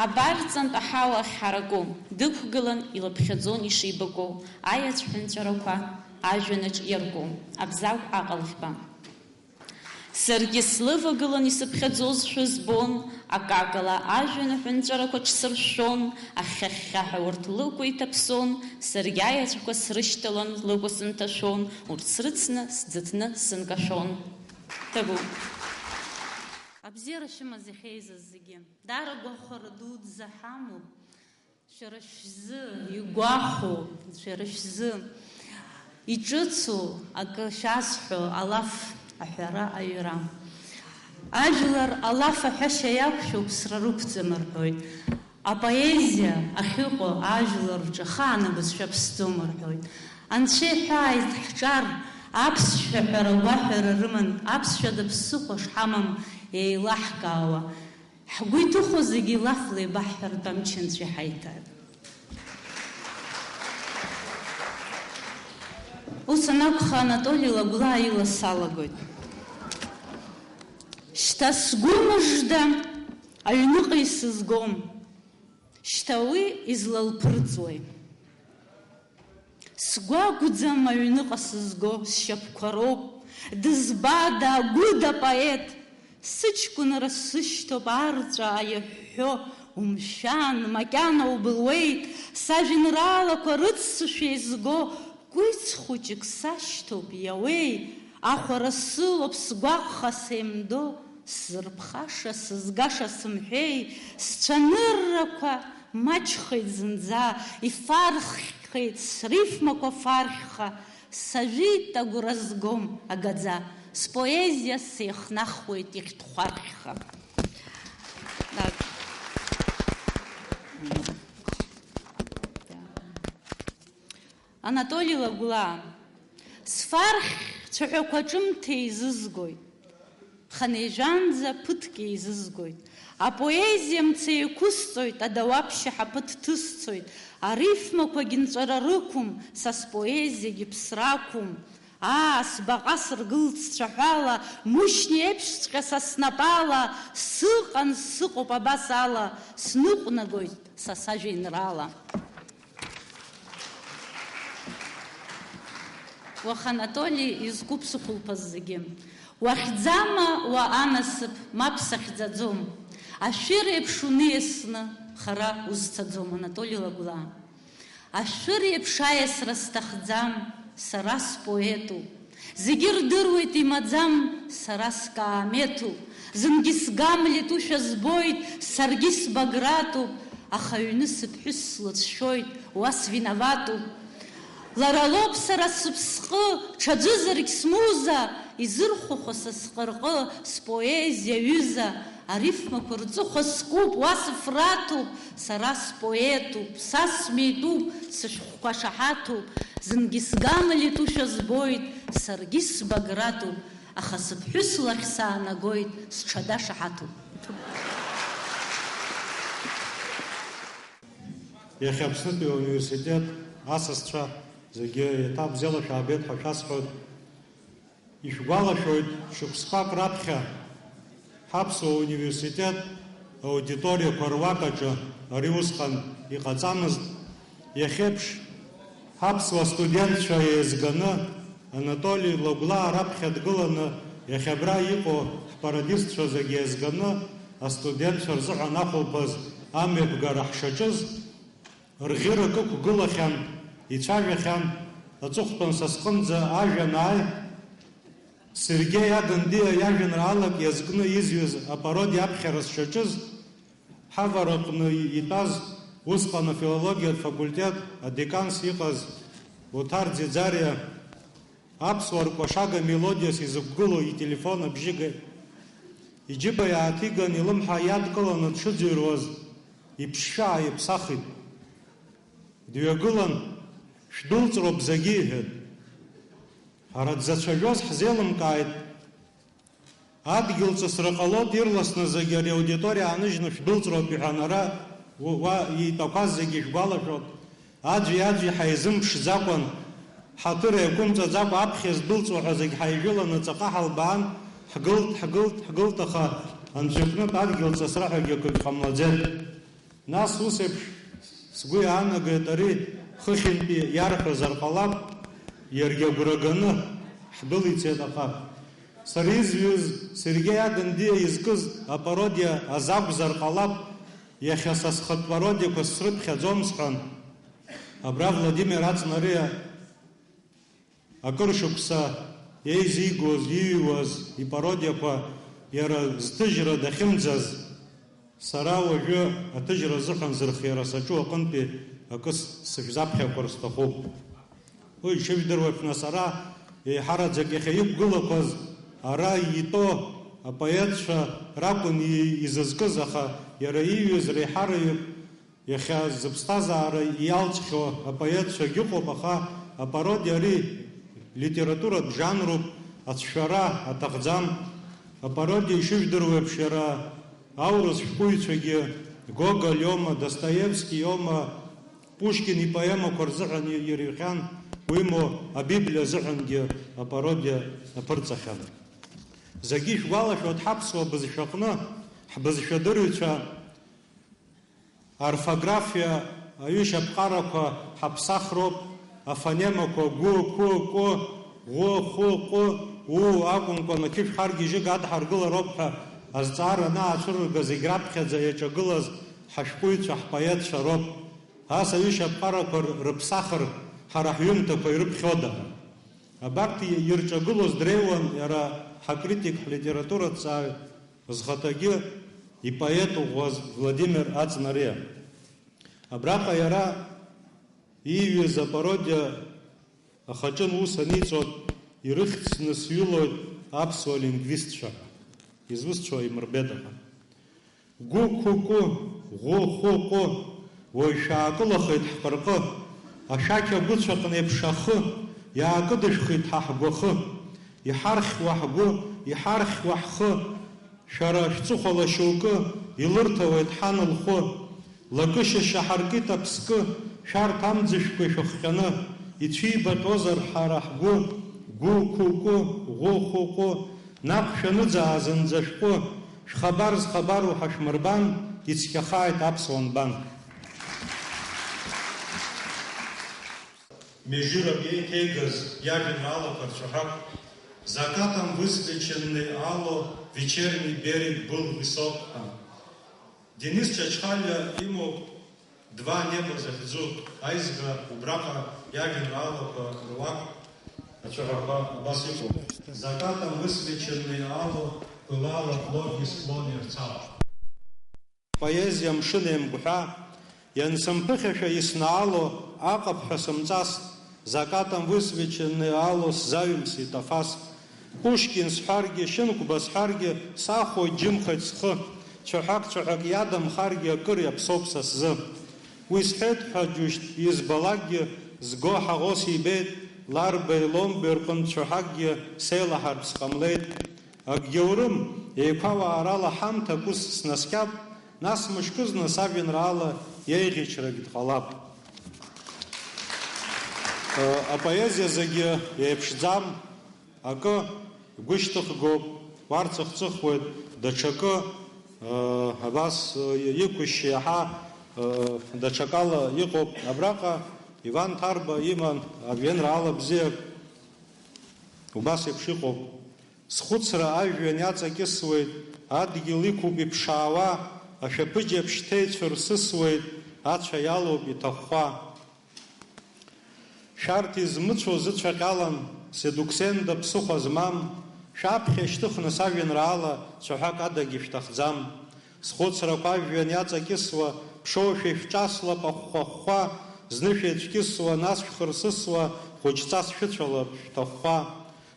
Абарҵантә аҳауа ахьҳараку, дықәгылан илыԥхьаӡон ишибаку, аиаҵә ҳәынҵәарақәа ажәҩанаҿ иарку, Абзагә Аҟалӷьба. Саргьы слывагылан исыԥхьаӡозшәа збон, акакала ажәҩан аҳәынҵәарақәа ҽсыршәшәон, ахьхьа-хьхьаҳәа урҭ лыкәа иҭаԥсон, саргьы аиаҵәақәа срышьҭалан, лыкәа сынҭашәон, урҭ срыцны, сӡыҭны сынкашәон. Ҭабуп. Абзиара шәымаз иахьеизаз зегьы. Даара гәахәара дуӡӡа ҳамоуп. Шәара шәзы игәахәо, шәара шәзы иҿыцу акы шәазҳәо алаф аҳәара аҩра. Ажәлар алаф аҳәашьа иақәшәоуп, сра рықәӡам рҳәоит. Апоезиа ахьыҟоу ажәлар рҿы ахаан абызшәа ԥсӡом рҳәоит. Анцәа иҳәааит ҳҿар, аԥсшәа ҳәара агәаҳәара рыман, аԥсшәада ԥсыхәа шҳамам еилаҳкаауа. Ҳгәы иҭыхо зегьы илафла еибаҳҳәартә амч анҵәа иҳаиҭааит. Ус анакәха, Анатоли Лагәлаа ила салагоит. Шьҭа сгәы мыжда аҩныҟа исызгом, шьҭа уи излалԥырҵуеи? Сгәы акәӡам аҩныҟа сызго, сшьапқәа роуп. Дызбада, агәыда апоет? Сыҷкәынра сышьҭоуп арҵәаа иаҳәҳәо, умшәан, макьана убылуеит. Сажәеинраалақәа рыццышә еизго, кәиц хәыҷык сашьҭоуп, иауеи? Ахәара сылоуп, сгәаҟха сеимдо, сзырԥхаша, сызгаша сымҳәеи? Сцәаныррақәа маҷхеит зынӡа, ифарххеит, срифмақәа фархьха, сажәит агәра згом агаӡа, споезиа сеихнахуеит ихьҭхәархьха. Анатоли Лагәлаа, сфархь цәаҳәақәа ҿымҭ еизызгоит, хынеижәанӡа ԥыҭк еизызгоит. Апоезиа мца еиқәысҵоит, адауаԥшьа ҳаԥы дҭысцоит, арифмақәагь нҵәара рықәым, са споезиагьы ԥсра ақәым. Аа, сбаҟа сыргылт сцәаҳәала, Мушьни еиԥшҵәҟьа са снапала, сыҟан, сыҟоуп абас ала, сныҟәнагоит са сажәеинраала. Уаха Анатоли изкуп сыхәылԥаз зегьы. Уахьӡама уа анасыԥ, мап сахьӡаӡом. Ашәыр еиԥш униасны хара узцаӡом, Анатоли Лагәлаа. Ашәыр еиԥш аиасра сҭахӡам, сара споетуп. Зегьы рдыруеит имаӡам, сара скаамеҭуп. Зынгьы сгамлетушәа збоит, саргьы сбагратуп, аха аҩны сыԥҳәыс слыцәшәоит, уа свиноватуп. Лара лоуп сара сыԥсҟы, ҽаӡәызаргь смуза, изырхәахәа са сҟырҟы, споезиа ҩыза, арифмақәа рҵыхәа скуп, уа сыфраҭуп, сара споетуп, са смитәуп, сышәҟәқәа шаҳаҭуп, зынгьы сгамлетушәа збоит, саргьы сбагратуп, аха сыԥҳәыс лахь саанагоит, сҽада шаҳаҭуп. Иахьа Аԥснытәи ауниверситет асасцәа зегьы еиҭа бзиала шәаабеит ҳәа шәасҳәоит. Ишәгәалашәоит, шықәсқәак раԥхьа ҳаԥсуа университет аудиториақәа руак аҿы ари усҟан иҟаҵамызт. Иахьеиԥш ҳаԥсуа студентцәа еизганы, Анатоли Лагәлаа раԥхьа дгыланы, иахьа абра иҟоу ҳпарадистцәа зегьы еизганы, астудентцәа рзыҳәан ахәылԥаз амҩаԥгара ҳшаҿыз, рӷьырак ықәгылахьан, ицәажәахьан, аҵыхәтәан са сҟынӡа ажәа анааи, Сергеи Агындиа иажәеинраалак иазкны изҩыз апародиа аԥхьара сшаҿыз, ҳавараҟны итәаз, усҟан афилологиатә факультет адеканс иҟаз Оҭар Ӡиӡариа, аԥсуа ркәашага мелодиас изықәгылоу ителефон абжьы геит. Иџьыба иааҭиган, илымҳа иадкыланы дшыӡырҩуаз, иԥшшәы ааиԥсахит. Дҩагылан, шәдәылҵроуп зегьы, иҳәеит. Ҳара дзацәажәоз ҳзеилымкааит. Адгьыл ҵысра ҟалоит, ирласны зегьы ари аудиториа ааныжьны шәдәылҵроуп, иҳәан, ара уа итәақәаз зегьы шәгәалашәоит. Аӡәи-аӡәи ҳаизымԥшӡакәан, ҳаҭыр еиқәымҵаӡакәа аԥхьа здәылҵуа ҳәа зегь ҳаижәыланы ҵаҟа ҳалбаан, ҳгылт, ҳгылт, ҳгылт, аха Анцәа иҟнытә адгьыл ҵысра ҳәагьы акгьы ҟамлаӡеит. Нас ус еиԥш сгәы иаанагеит, ари хыхьынтәи иарҳәозар ҟалап, иаргьы агәра ганы ҳдәылицеит, аха сара изҩыз Сергеи Агындиа изкыз апародиа азакәзар ҟалап, иахьа са схатә пародиақәа срыԥхьаӡом сҳәан. Абра Владимир Аҵнариа акыр шықәса еизигоз, иҩуаз ипародиақәа иара зҭыжьра дахьымӡаз, сара уажәы аҭыжьра азыҳәан зырхиара саҿу аҟынтәи акы с-, сышәзаԥхьақәар сҭахуп. Уи ишыжәдыруа еиԥш, нас ара еиҳараӡак иахьа иқәгылақәаз ара итәоу апоетцәа ракәын и-, изызкыз, аха иара ииҩыз реиҳараҩык Иахьа зыԥсҭазаара иалҵхьоу апоетцәагь ыҟоуп, аха апародиа ари литературатә жанруп, ацәшәара аҭахӡам. Апародиа ишыжәдыруа еиԥш, иара аурыс шәҟәыҩҩцәагьы Гоголь иоума, Достоевски иоума, Пушкин ипоемақәа рзыҳәан ирыҩхьан, уимоу, Абиблиа азыҳәангьы апародиа аԥырҵахьан. Зегьы ишәгәалашәоит, ҳаԥсуа бызшәаҟны ҳбызшәадырҩцәа Аорфографиа аҩышьаԥҟарақәа ҳаԥсахроуп, афонемақәа гәы, қәы, кәы, ӷәы, хәы, ҟәы, уу акәымкәан, ақьышә харгьежьык адҳаргылароуп ҳәа азҵаара анаацәырырга, зегь раԥхьаӡа иаҿагылаз ҳашәҟәыҩҩцәа, ҳпоетцәа роуп. Ас аҩышьаԥҟарақәа рыԥсахыр ҳара ҳҩымҭақәа ирыԥхьода? Абарҭ ирҿагылоз дреиуан иара ҳакритик, ҳлитератураҭҵааҩ, зхаҭагьы ипоет ӷәӷәаз Владимир Аҵнариа. Абраҟа иара ииҩыз апародиа ахаҿын ус аниҵоит, ирыхьӡ снысҩылоит аԥсуа лингвистцәа. Изусҭцәоу имырбеит, аха. Гәы қәы кәы, ӷәы хәы ҟәы, Уажә шәаакылахеит ҳҟырҟы, ашәақь агәыцәаҟны еиԥш ахы, иаакыдышәхит ҳа ҳгәахы. Иҳархьуа ҳгәы, иҳархьуа ҳхы, шәара шәҵыхәала шьоукы илырҭауеит ҳан лхәы. Лакышьа шьаҳаркит аԥскы, шәарҭ амӡышәқәа ишәыхҟьаны, ицәибаҟьозар ҳара ҳгәы, гәы-қәы-кәы, ӷәы-хәы-ҟәы, наҟ шәаныӡаа зынӡа шәҟәы, шәхабар зхабару ҳашәмырбан, ицқьахааит аԥсуа нбан. Межирак еиҭеигаз иажәеинраалақәа рцәаҳәақәа, Закатом высвеченные ало, вечерний берег был высок, ҳәа. Денис Чачхалиа имоуп Два неба захьӡу аизга, убраҟа иажәеинраалақәа руак ацәаҳәақәа убас иҟоуп. Закатом высвеченные ало, пылало в лоне склоне рцал. Поезиа мшын еимгәҳәа, иансымԥыхьашәа иснаало аҟаԥҳәа сымҵас, закатом высвеченные ало сзаҩымсит афас. Пушкин сҳәаргьы, Шьынқәба сҳәаргьы, сахәоит, џьымхеит схы. Цәаҳәак-цәаҳәак иадамхаргьы, акыр иаԥсоуп са сзы. Уи сҳәеит ҳәа џьушьҭ избалакгьы, зго ҳаӷоу сибеит, Ларбеи Ломбеи рҟынтә цәаҳәакгьы сеилаҳартә сҟамлеит. Акгьы аурым, еиқәа уаарала ҳамҭак ус снаскьап, нас мышкызны сажәеинраала иеиӷьычрагь дҟалап. Апоезиа зегьы еиԥшӡам, акы гәышьҭыхгоуп, уарцыхцыхуеит, даҽакы, абас, иқәышьшьы иаҳа, даҽакала иҟоуп. Абраҟа Иван Ҭарба иман ажәеинраала бзиак, убас еиԥш иҟоуп. Схәыцра ажәҩан иаҵакьысуеит, адгьыл иқәуп иԥшаауа, ашәаԥыџьаԥшь ҭеицәырсысуеит, ацәа иалоуп иҭахәхәа. Шәарҭ измыцәо зыцәаҟьалан, седуксенда ԥсыхәа змам, шәаԥхьа ишьҭыхны сажәеинраала цәаҳәак адагьы шәҭахӡам. Схәыцрақәа ажәҩан иаҵакьысуа, ԥшоушәа ишәҿаслап ахәхәахәхәа, зны шәеицәкьысуа, нас шәхырсысуа, хәыҷҵас шәыцәалап шәҭахәхәа.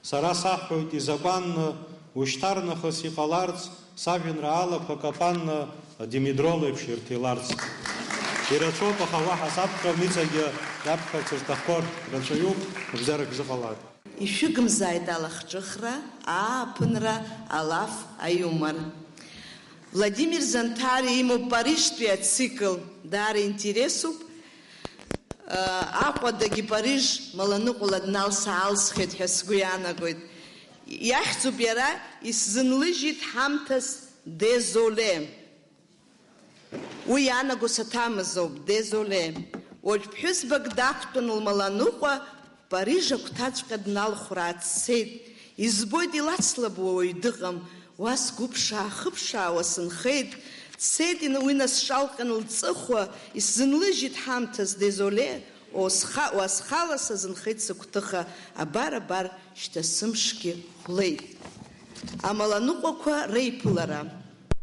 Сара саҳәоит изакәанны, ушьҭарнахыс иҟаларц, сажәеинраалақәа капанны адимедрол еиԥш ирҭиларц. Ирацәоуп, аха уаҳа саԥхьом, иҵегьы иаԥхьарц зҭахқәо рацәаҩуп, нагӡарак шәзыҟалааит. Ишәыгымзааит алахҿыхра, ааԥынра, алаф, аиумор. Владимир Занҭариа имоуп Парижтәи ацикл, даара интересуп. Аҟәадагьы Париж маланыҟәала дналса-аалсхьеит ҳәа сгәы иаанагоит. Иахьӡуп иара, исзынлыжьит ҳамҭас, дезоле. Уи иаанаго саҭамыз ауп, дезоле. Уажә ԥҳәызбак дақәтәан лмаланыҟәа, Париж агәҭаҵәҟьа дналхәра дцеит. Избоит, илацлабуа уаҩ дыҟам, уа сгәыԥшаа-хыԥшаауа сынхеит. Дцеит ин-, уи насҿалҟьан лҵыхәа, исзынлыжьит ҳамҭас, дезоле, уа сха-, уа схала сазынхеит сыгәҭыха, абар, абар, шьҭа сымшгьы хәлеит. Амаланыҟәақәа реиԥылара.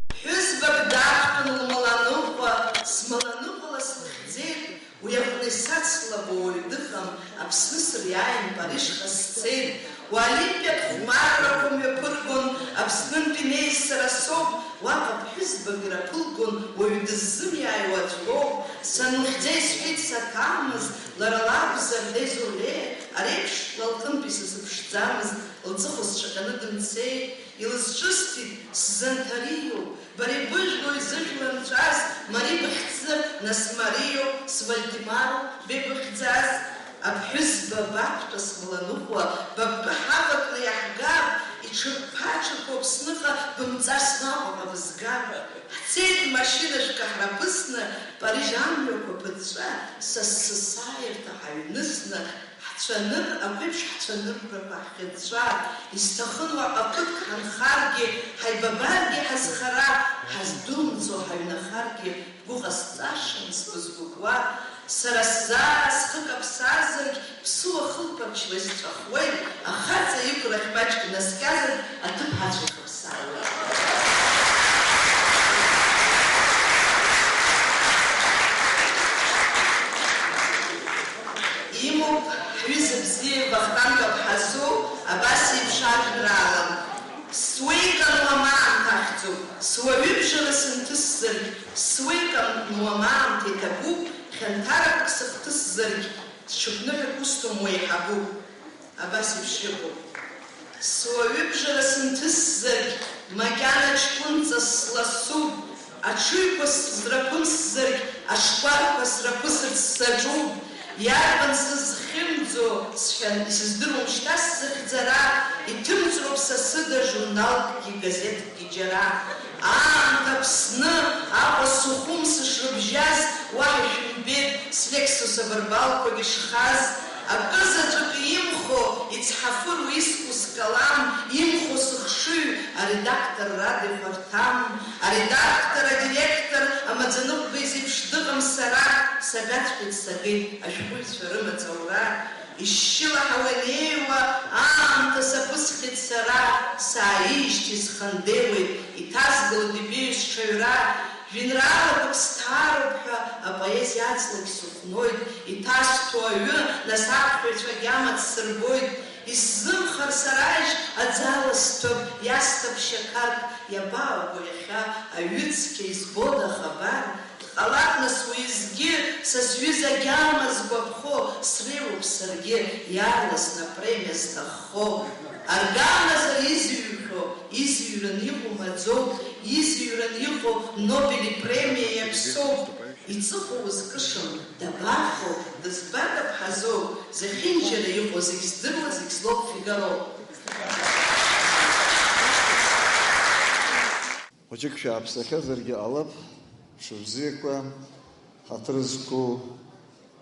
Ԥҳәызбак дақәтәан лмаланыҟәа, смаланыҟәала слыхьӡеит, уи аҟны исацлабо уаҩ дыҟам, Аԥсны сыриааин, Парижха сцеит. Уа олимпиатә хәмаррақәа мҩаԥыргон, Аԥснынтәи неиз сара соуп, уаҟа ԥҳәызбак ираԥылгон, уаҩ дыззымиааиуа аӡә лоуп. Санлыхьӡа исҳәеит саҭамыз, лара лакәзар, дезоле, ареиԥш ла лҟынтәи сазыԥшӡамызт, лҵыхәа сцәаҟьаны дымцеит. Илызҿысҭит, сзанҭариоуп, бара ибыжәлои зыжәла нҵәаз, Мари быхьӡзар, нас Мариоуп, свальдемароуп, беибыхьӡаз? Аԥҳәызба бақәтәа смаланыҟәа, ба бтәы ҳавакны иаҳгап, иҽырԥа-ҽырԥо Аԥсныҟа бымҵасны Аҟәаҟа бызгап. Ҳцеит машьынашәҟәы ҳраԥысны, Париж амҩақәа ԥыҵәҵәа, са сысааирҭа ҳаҩнысны, Ҳцәанырра, ақәеиԥш ҳцәаныррақәа ҳхьыҵәҵәа, исҭахын уаҟа ԥыҭк ҳанхаргьы, ҳаибабаргьы ҳазхара, ҳаздәылымҵуа ҳаҩнахаргьы, бгәы ҟасҵашан сбызгәыкуа, сара сзаа схы каԥсазаргь, ԥсыуа хылԥарчла исҵәахуеит, ахаҵа иқәрахь маҷк наскьазаргь, аҭыԥҳацәа ихыԥсаауеит. Имоуп ҳҩыза бзиа Вахтанг Аԥҳазоу абас еиԥш ажәеинраала, суеиган уамаан ахьӡуп, суаҩыбжара сынҭысзаргь, Суеит амтны уамаамҭа иҭабуп, хьанҭарақәак сыхҭысзаргь, сҽыԥныҳәак усҭом уеиҳабуп. Абас еиԥш иҟоуп. Суаҩыбжара сынҭысзаргь, макьана ҷкәынҵас сласуп, аҽыҩқәа сзраԥымсзаргь, ашкәакәа сраԥысырц саҿуп. Иарбан сызхьымӡо, сҳәан, исыздыруам шьҭа сзыхьӡара, иҭымҵроуп са сыда журналкгьы газеҭкгьы џьара. Аамҭа Аԥсны Аҟәа Сухум сышрыбжьаз, уаҳа шәымбеит, слексус абарбалқәагь шхаз. Акы заҵәык имхо, ицҳафыруа иску скалам, имхо сыхшыҩ, аредактор Радеи Хәарҭам. Аредактор, адиректор, амаӡаныҟәгаҩ зеиԥш дыҟам сара, сабаҵәҟьеит, сагеит ашәҟәыҩҩцәа рымаҵ аура. Ишьшьылаҳауа инеиуа аамҭа саԥысхьеит сара, сааижьҭеи схандеиуеит, иҭазгалоит ибеиоу сҽаҩра. Жәеинраалақәак сҭаароуп ҳәа апоезиа аҵлагь сыхәноит, иҭасҭәо аҩы, нас аԥхьаҩцәагь амаҵ сырбоит. Исзымхар саражь аӡала сҭәып, иасҭап шьақарк, иабаауго иахьа аҩыцқьа, избода ахабар? Дҟалап, нас, уеизгьы, са сҩыза агьама згәаԥхо, среиуоуп саргьы, иаарласны апремиа зҭаххо. Арганазар изыҩхьоу, изыҩран иҟоу маӡоуп, изыҩран иҟоу Нобели премиа иаԥсоуп. Иҵыхәа узкышам, дабаҟоу, дызбада ԥҳазоу, зехьынџьара иҟоу зегь здыруа, зегь злоу Фигароуп. Хәыҷык шәааԥсахьазаргьы ҟалап, мшыбзиақәа, ҳаҭыр зқәу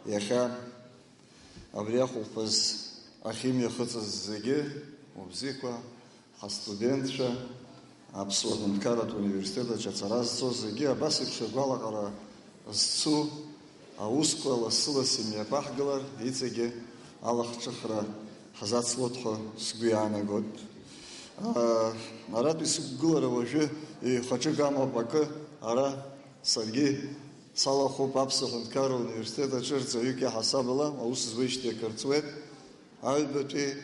иахьа абри ахәылԥаз ахьымҩахыҵыз зегьы, убзиақәа, ҳастудентцәа, Аԥсуа Ҳәынҭқарратә университет аҿы ацара зцоз зегьы абас еиԥш агәалаҟара зцу аусқәа лассы-ласс имҩаԥаҳгалар, иҵегьы алахҿыхра ҳзацлоит ҳәа сгәы иаанагоит. Аа, аратәи сықәгылара уажәы еихаҿык амоуп акы, ара саргьы салахәуп Аԥсуа Ҳәынҭқарра университет аҿы рҵаҩык иаҳасабала аус зуеижьҭеи акыр ҵуеит. Аҩбатәи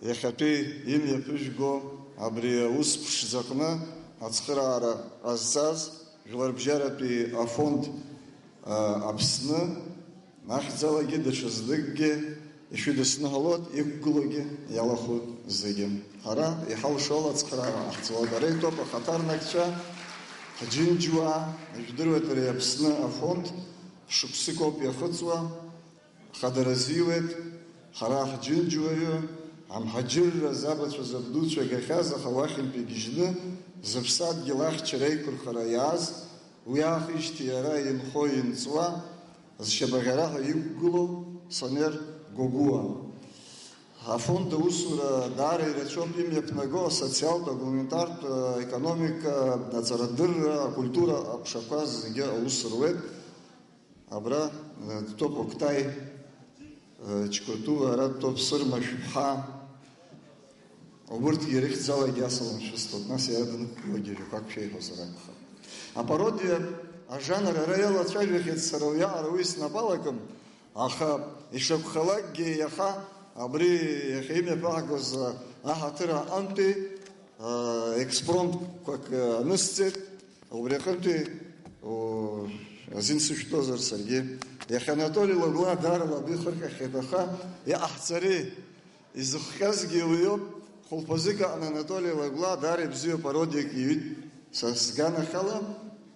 иахьатәи имҩаԥыжәго абри аус ԥшӡаҟны ацхыраара ҟазҵаз Жәларбжьаратәи афонд, а, Аԥсны ахьӡалагьы даҽазныкгьы ишәыдысныҳәалоит, иқәгылоугьы иалахәуп зегьы. Ҳара иҳалшо ала ацхыраара ҟаҳҵалоит. Ара итәоуп ахаҭарнакцәа, ҳџьынџьуаа, ижәдыруеит, ари Аԥсны афонд шықәсыкоуп иахыҵуа. Хадара зиуеит, ҳара ҳџьынџьуаҩы, амҳаџьырра забацәа забдуцәа гахьаз, аха уахьынтәи гьежьны, зыԥсадгьыл ахьчара еиқәырхара иааз, уи аахижьҭеи иара инхо-инҵуа, зшьабаӷьараҳәа иқәгылоу Сонер Гогәуа. Афонд аусура даара ирацәоуп имҩаԥнаго асоциалтә, агуманитартә, аекономика, аҵарадырра, акультура аҟәшақәа зегьы аус руеит. Абра, э, дтәоуп Октай, э, Чкәыту, ара дтәоуп Сырма Шәыԥҳа. Убырҭгьы ирыхьӡалагьы асалам шәысҭоит, нас иара данықәгылогьы жәақәак шәеиҳәозар акәхап. Апародиа ажанр ара иалацәажәахьеит, сара уиаҟара уи снапы алакым, аха ишакәхалакгьы иаха абри иахьа имҩаԥаҳгоз аҳаҭыр аҟынтәи аа, експромтқәак, аа, анысҵеит, убри аҟынтәи, оо, азин сышәтәозар саргьы. Иахьа Анатоли Лагәлаа даарала адәы ихырҟьахьеит, аха иҟаҳҵари? Изыхҟьазгьы уиоуп. Хәылԥазык аҟны Анатоли Лагәлаа даара ибзиоуп, пародиак иҩит. Са сганахьала,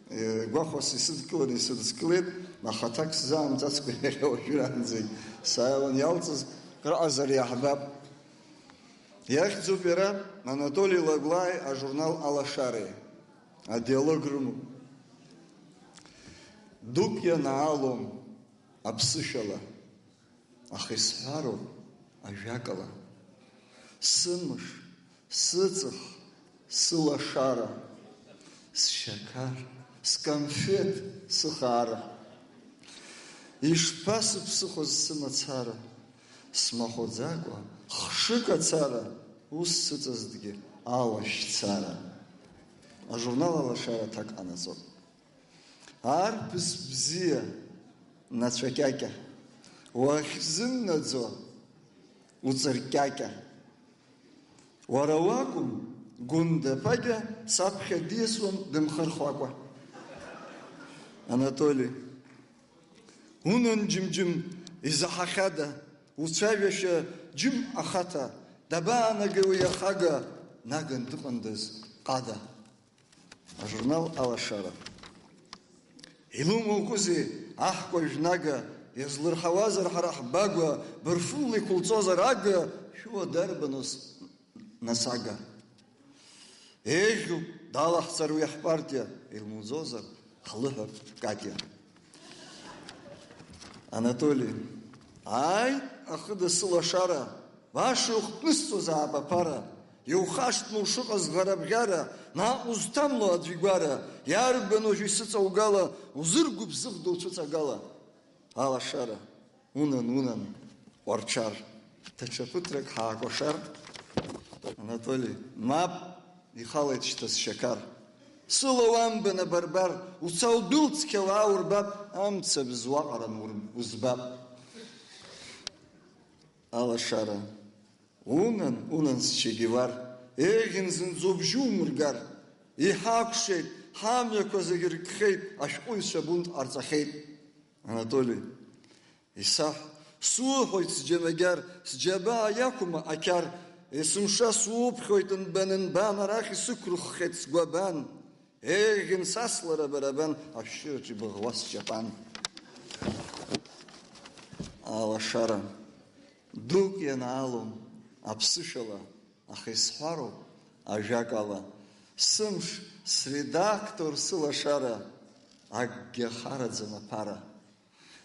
э, гәахәас исыдкыланы исыдыскылеит, аха аҭак сзаамҵацкәа иахьа уажәраанӡагь сааиуан, иалҵыз краҟазар иаҳбап. Иахьӡуп иара Анатоли Лагәлааи ажурнал Алашареи. Адиалог рымоуп. Дук ианаалом аԥсышәала, аха исҳәароуп ажәакала. Сымш, сыҵых, сылашара, сшьақар, сконфеҭ, сыхаара. Ишԥасыԥсыхоз сымацара, смахәаӡакәа, хшык ацара, ус сыҵазҭгьы алашьцара. Ажурнал Алашара аҭак ҟанаҵоит. Арԥыс бзиа, нацәа кьакьа, уахьзымнаӡо уҵыркьакьа. Уара уакәым, Гәында ԥагьа саԥхьа диасуан дымхырхәакәа. Анатоли, унан, џьым-џьым, изаҳахьада, уцәажәашьа џьым ахаҭа, дабаанагеи уи ахага, наган дыҟандаз ҟада? Ажурнал Алашара. Илымоукузеи аҳкәажә нага, иазлырҳауазар ҳара ҳбагәа, бырфынла иқәылҵозар ага, шәуа дарбан ус насага? Еиӷьуп, далаҳҵар уи ҳпартиа, илмуӡозар, ҳлыҳәап Катиа. Анатоли, ааит, ахыда сылашара, баша иухҭнысҵозаап аԥара, иухашҭма ушыҟаз ӷарабӷьара, наҟ узҭамло аӡә игәара, иарбан уажә исыҵаугала, узыргәыбзыӷда уцәыҵагала? Алашара, унан, унан, уарчар, даҽа ԥыҭрак ҳаакәашар? Анатоли, мап, ихалеит шьҭа сшьақар. Сыла уамбан абарбар, уца удәылцқьа уааурбап, амцабз уаҟаран ур-, узбап. Алашара, унан, унан, счегевар, еиӷьын зынӡа убжьы умыргар. Иҳакәшеит, ҳамҩақәа зегь ркхеит, ашәҟәыҩҩцәа бунт ҟарҵахьеит. Анатоли, исаҳә, суҳәоит сџьамагьар, сџьабаа иақәыма ақьар, есымша суԥхьоит нбан-нбан, арахь исықәрыххеит сгәабан. Еиӷьын саслара барабан, ашәшьыраҿ ибыӷуа сҷапан. Алашара, дук ианаалом, аԥсышәала, аха исҳәароуп ажәакала, сымш, средактор, сылашара, акгьы ахараӡам аԥара.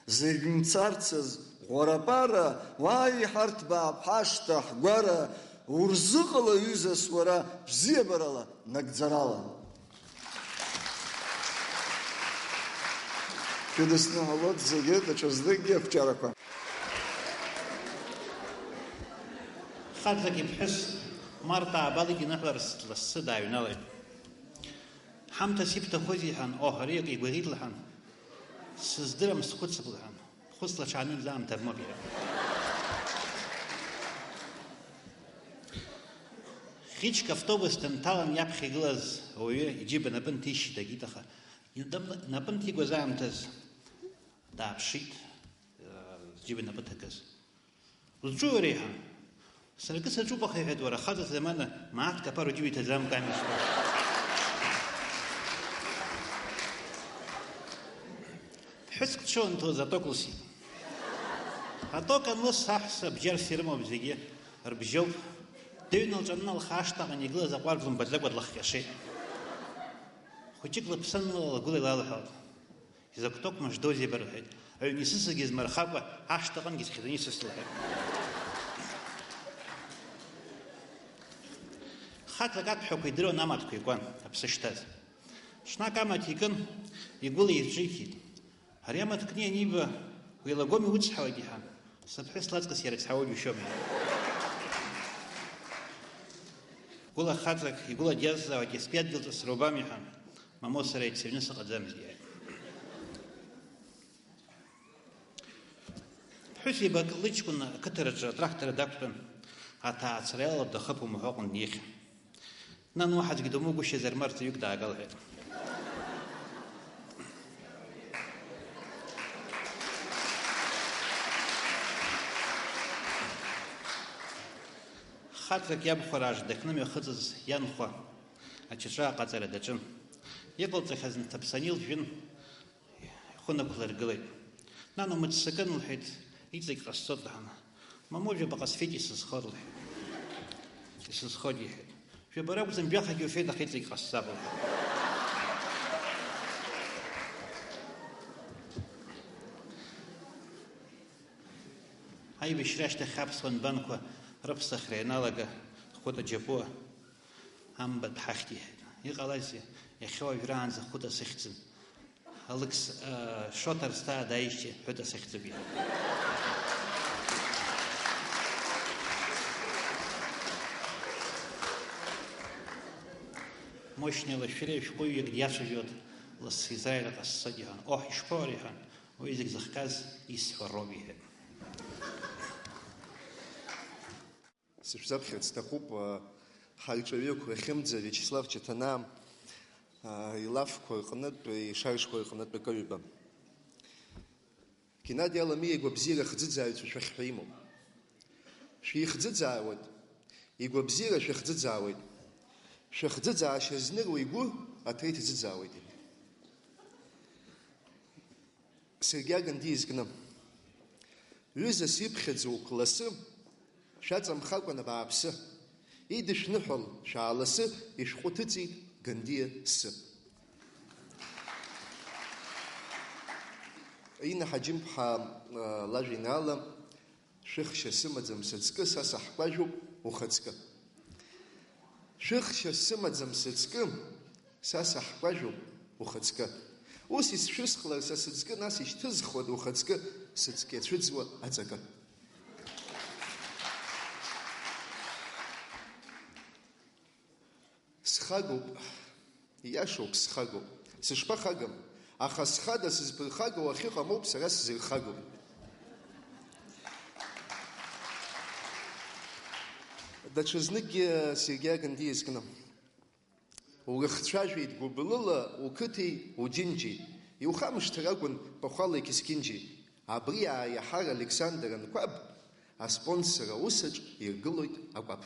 Зегь мцарцаз ӷәарапара, уааи ҳарҭ бааԥҳашт аҳгәара, урзыҟала, ҩызас, уара, бзиабарала, нагӡарала. Шәыдысныҳәалоит зегьы, даҽазныкгьы ақәҿиарақәа. Хаҵак иԥҳәыс Марҭа аабалгьы ныҳәарас лассы дааҩналеит. Ҳамҭас ибҭахузеи, иҳәан, оҳ, ари акы игәаӷьит, лҳәан. Сыздырам, схәыцып, лҳәан. Хәыцла, ҽаанынӡа аамҭа рымоуп, иҳәан. Ӷьычк автобус дынҭалан, иаԥхьа игылаз ауаҩы иџьыба напы нҭишьит, дагеит, аха инапы нҭигоз аамҭаз дааԥшит, э, зџьыба инапы ҭакыз. Узҿу уара, иҳәан. Саргьы саҿуп, аха, иҳәеит, уара, хаҵа замана мааҭк аԥара уџьыба иҭаӡамкәа ами ишԥа. Ԥҳәыск дшоу анҭоз аток лсит. Аток анлыс аҳәса бџьарс ирымоуп зегьы, рыбжьоуп. Дыҩны лҿанын, лхы ашҭаҟны игылаз аҟәардә лымбаӡакәа длыхҟьашеит. Хәыҷык лыԥсы анлала лгәыла илалҳәалт. Изакә ток мыждоузеи, бара, лҳәеит. Аҩн исысызгьы змырхакәа, ашҭаҟынгьы схьӡаны исыс, лҳәеит. Хаҵак аҭәҳәақәа идыруан амаҭқәа икуан, аԥсы шҭаз. Ҽнак амаҭ икын, игәыла изҿихит. Ари амаҭ кны ианиба, уеилагоми уцҳауагь, иҳәан. Сыԥҳәыс лаҵкыс иарыцҳауоу џьушьома, иҳәан. Гәыла хаҵак, игәыла диазҵаауеит, иаспиадгьыл ҵысра убам, иҳәан. Мамоу, сара ицаҩны сыҟаӡамызт, иҳәеит. Ԥҳәысеибак лыҷкәын ақыҭараҿы атрактор дақәтәан, аҭаацәара иалалартә дахыԥом уҳәа аҟны днеихьан. Нан, уаҳа аӡәгьы думоугәышьазар, ма рҵаҩык даагыл, лҳәеит. Хаҵак иабхәараа дахьнымҩахыҵыз ианхәа ачаҿы аҟаҵара даҿын. Иҟалҵахьаз нҭаԥсаны илжәын, ихәы нықәлыргылеит. Нан, умыццакын, лҳәеит, иҵегь ҟасҵоит, лҳәан. Мамоу, жәаба ҟасҵеит, исызхоит, лҳәеит. Исызхоит, иҳәеит. Жәаба ракәӡам, жәахагьы уфеит, аха иҵегь ҟасҵап, лҳәеит. Аибашьра ашьҭахь аԥсуа нбанқәа рыԥсахра ианалага, Хәыта Џьапуа амба дҳахьт, иҳәеит. Иҟалазеи, иахьа уажәраанӡа Хәыта сыхьӡын. Алықьс, э, Шоҭа Арсҭаа дааижьҭеи Хәыта сыхьӡуп, иҳәеит. Мушьни Лашәриа шәҟәыҩҩык диацәажәоит, лассы Израиль ҟасҵоит, иҳәан. Оҳ, ишԥоури, иҳәан. Уи зегь зыхҟьаз исҳәароуп, иҳәеит. Сышәзаԥхьарц сҭахуп, а, ҳарҿаҩы Қәрахьымӡа Виачеслав Чаҭанаа. аа, илафқәа рҟнытә, ишаржқәа рҟнытә акы ҩба. Геннади Аламиа игәабзиара хӡыӡааҩцәа шәахь ҳәа имоуп. Шәихӡыӡаауеит, игәабзиара шәахӡыӡаауеит. Шәахӡыӡаашьа зныруа игәы аҭра иҭӡыӡаауеит. Сергиа Ганди изкны. Ҩызас иԥхьаӡоуп ласы, шәаҵамхакәан абааԥсы. Идышәныҳәал, шәааласы, ишәҟәы ҭыҵит Гандиа сы. Инна Ҳаџьымԥҳа, э, лажәеинраала, шәыхшьа сымаӡам сыҵкы, са саҳкәажәуп ухаҵкы. Шәыхшьа сымаӡам сыҵкы, са саҳкәажәуп ухаҵкы. Ус исшәысхлар са сыҵкы, нас ишьҭызхуа ухаҵкы, сыҵкы иацәыӡуа аҵакы. Схагоуп, ииашоуп, схагоуп. Сышԥахагам? Аха схада сызԥырхагоу ахьыҟамоуп сара сзырхагоу. Даҽазныкгьы Сергиа Ганди изкны. Урыхцәажәеит гәыблыла уқыҭеи уџьынџьи, иухамышҭыр акәын пахәала иқьысқьынџьи. Абри ааиаҳар Александр Анқәаб аспонсор аусаҿ иргылоит акәаԥ.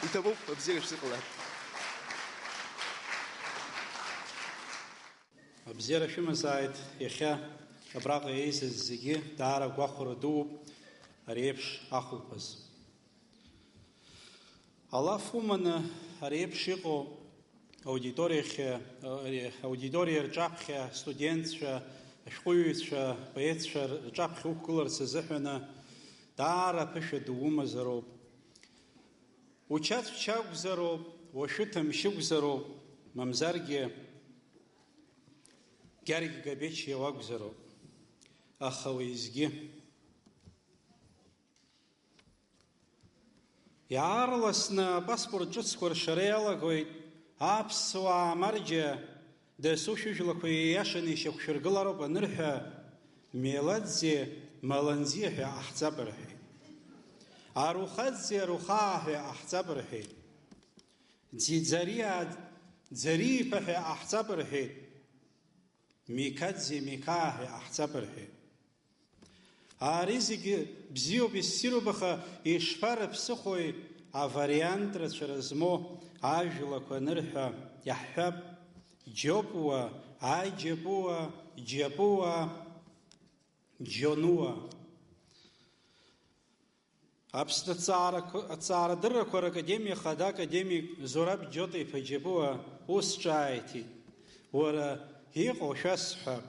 Иҭабуп, абзиара шәзыҟалааит. Абзиара шәымазааит, иахьа абраҟа еизаз зегьы даара гәахәара дууп ари еиԥш ахәылԥаз. Алаф уманы ари еиԥш иҟоу аудиториахь, ари аудиториа рҿаԥхьа астудентцәа, ашәҟәыҩҩцәа, апоетцәа рҿаԥхьа уқәгыларц азыҳәаны даара аԥышәа ду умазароуп. Учацәгьа акәзароуп, уашәы ҭамшьыкәзароуп, мамзаргьы Гьаргь Габечиа уакәзароуп, аха уеизгьы. Иаарласны апаспорт ҿыцқәа ршара иалагоит, аԥсуаа марџьа, дасу шәыжәлақәа ииашаны ишьақәшәыргылароуп анырҳәа, Меладзе, Маланзиа ҳәа иҟаҳҵап рҳәеит. Арухаӡе, Арухаа ҳәа иҟаҳҵап рҳәеит. Ӡиӡариа, Ӡарииԥа ҳәа иҟаҳҵап рҳәеит. Микаӡе, Микаа ҳәа иҟаҳҵап рҳәеит. Ари зегьы бзиоуп, иссируп, аха ишԥарыԥсыхәои авариант рацәара змоу ажәлақәа анырҳәа, иаҳҳәап, Џьопуа, Аџьапуа, Џьапуа, Џьонуа. Аԥсны аҭҵаарақәа, аҭҵаарадыррақәа ракадемиа хада академик Зураб Џьота-иԥа Џьапуа ус ҿааиҭит, уара, иҟоу шәасҳәап.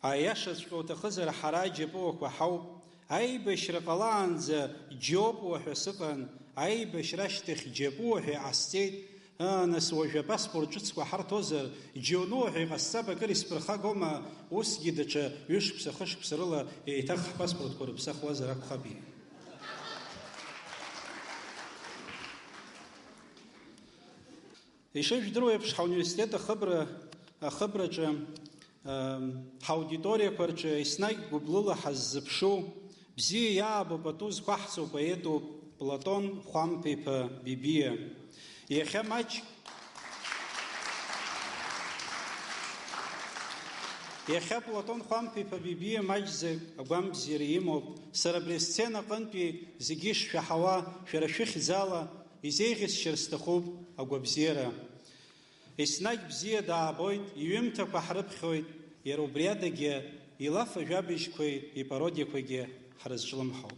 Аиашаҵәҟьа уҭахызар, ҳара аџьапуақәа ҳауп. Аибашьра ҟалаанӡа џьопуа ҳәа сыҟан, аибашьра ашьҭахь џьапуа ҳәа иҟасҵеит. Аа, нас уажәы апаспорт ҿыцқәа ҳарҭозар, џьонуа ҳәа иҟасҵап, акыр исԥырхагома, усгьы даҽа ҩышықәса-хышықәса рыла еиҭах ҳпаспортқәа рыԥсахуазар акәхап, иҳәеит. Ишыжәдыруа еиԥш, ҳауниверситет ахыбра, ахыбраҿы, ам, ҳаудиториақәа рҿы еснагь гәыблыла ҳаззыԥшу, бзиа иаабо пату зқәаҳҵо поетуп Платон Хәамԥ-иԥа Бибиа. Иахьа маҷк, иахьа Платон Хәамԥ-иԥа Бибиа маҷӡак агәамбзиара имоуп. Сара абри асцена аҟынтәи зегьы ишшәаҳауа, шәара шәыхьӡала изеиӷьасшьар сҭахуп агәабзиара. Еснагь бзиа даабоит, иҩымҭақәа ҳрыԥхьоит, иара убри адагьы илаф ажәабжьқәеи ипародиақәагьы ҳрызҿлымҳауп.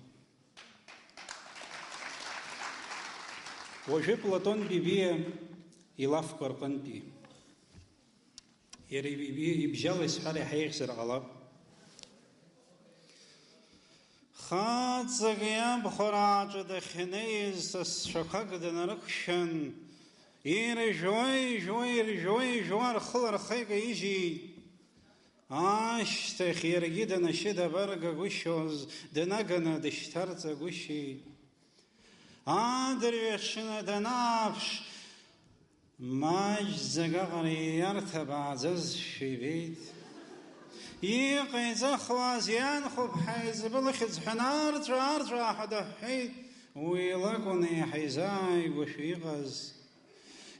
Уажәы Платон Бибиа илафқәа рҟынтәи. Иара Бибиа ибжьала исҳәар иаҳа еиӷьзар ҟалап. Хаҵак иабхәарааҿы дахьнеиз сасцәақәак днарықәшәан, иржәуа, иржәуа, иржәуа, иржәуа рхы лархеикаижьит. Ашьҭахь иаргьы данашьа дабаргагәышьоз, днаганы дышьҭарҵагәышьеит. Адырҩаҽны данааԥш, маҷӡак аҟара ииарҭа бааӡазшәа ибеит. Иҟаиҵахуаз ианхәыԥҳа еиҵбы лыхьӡ ҳәа нарҵәаа-арҵәаа ҳәа даҳәҳәеит. Уи лакәын еиҳа изааигәашәа иҟаз.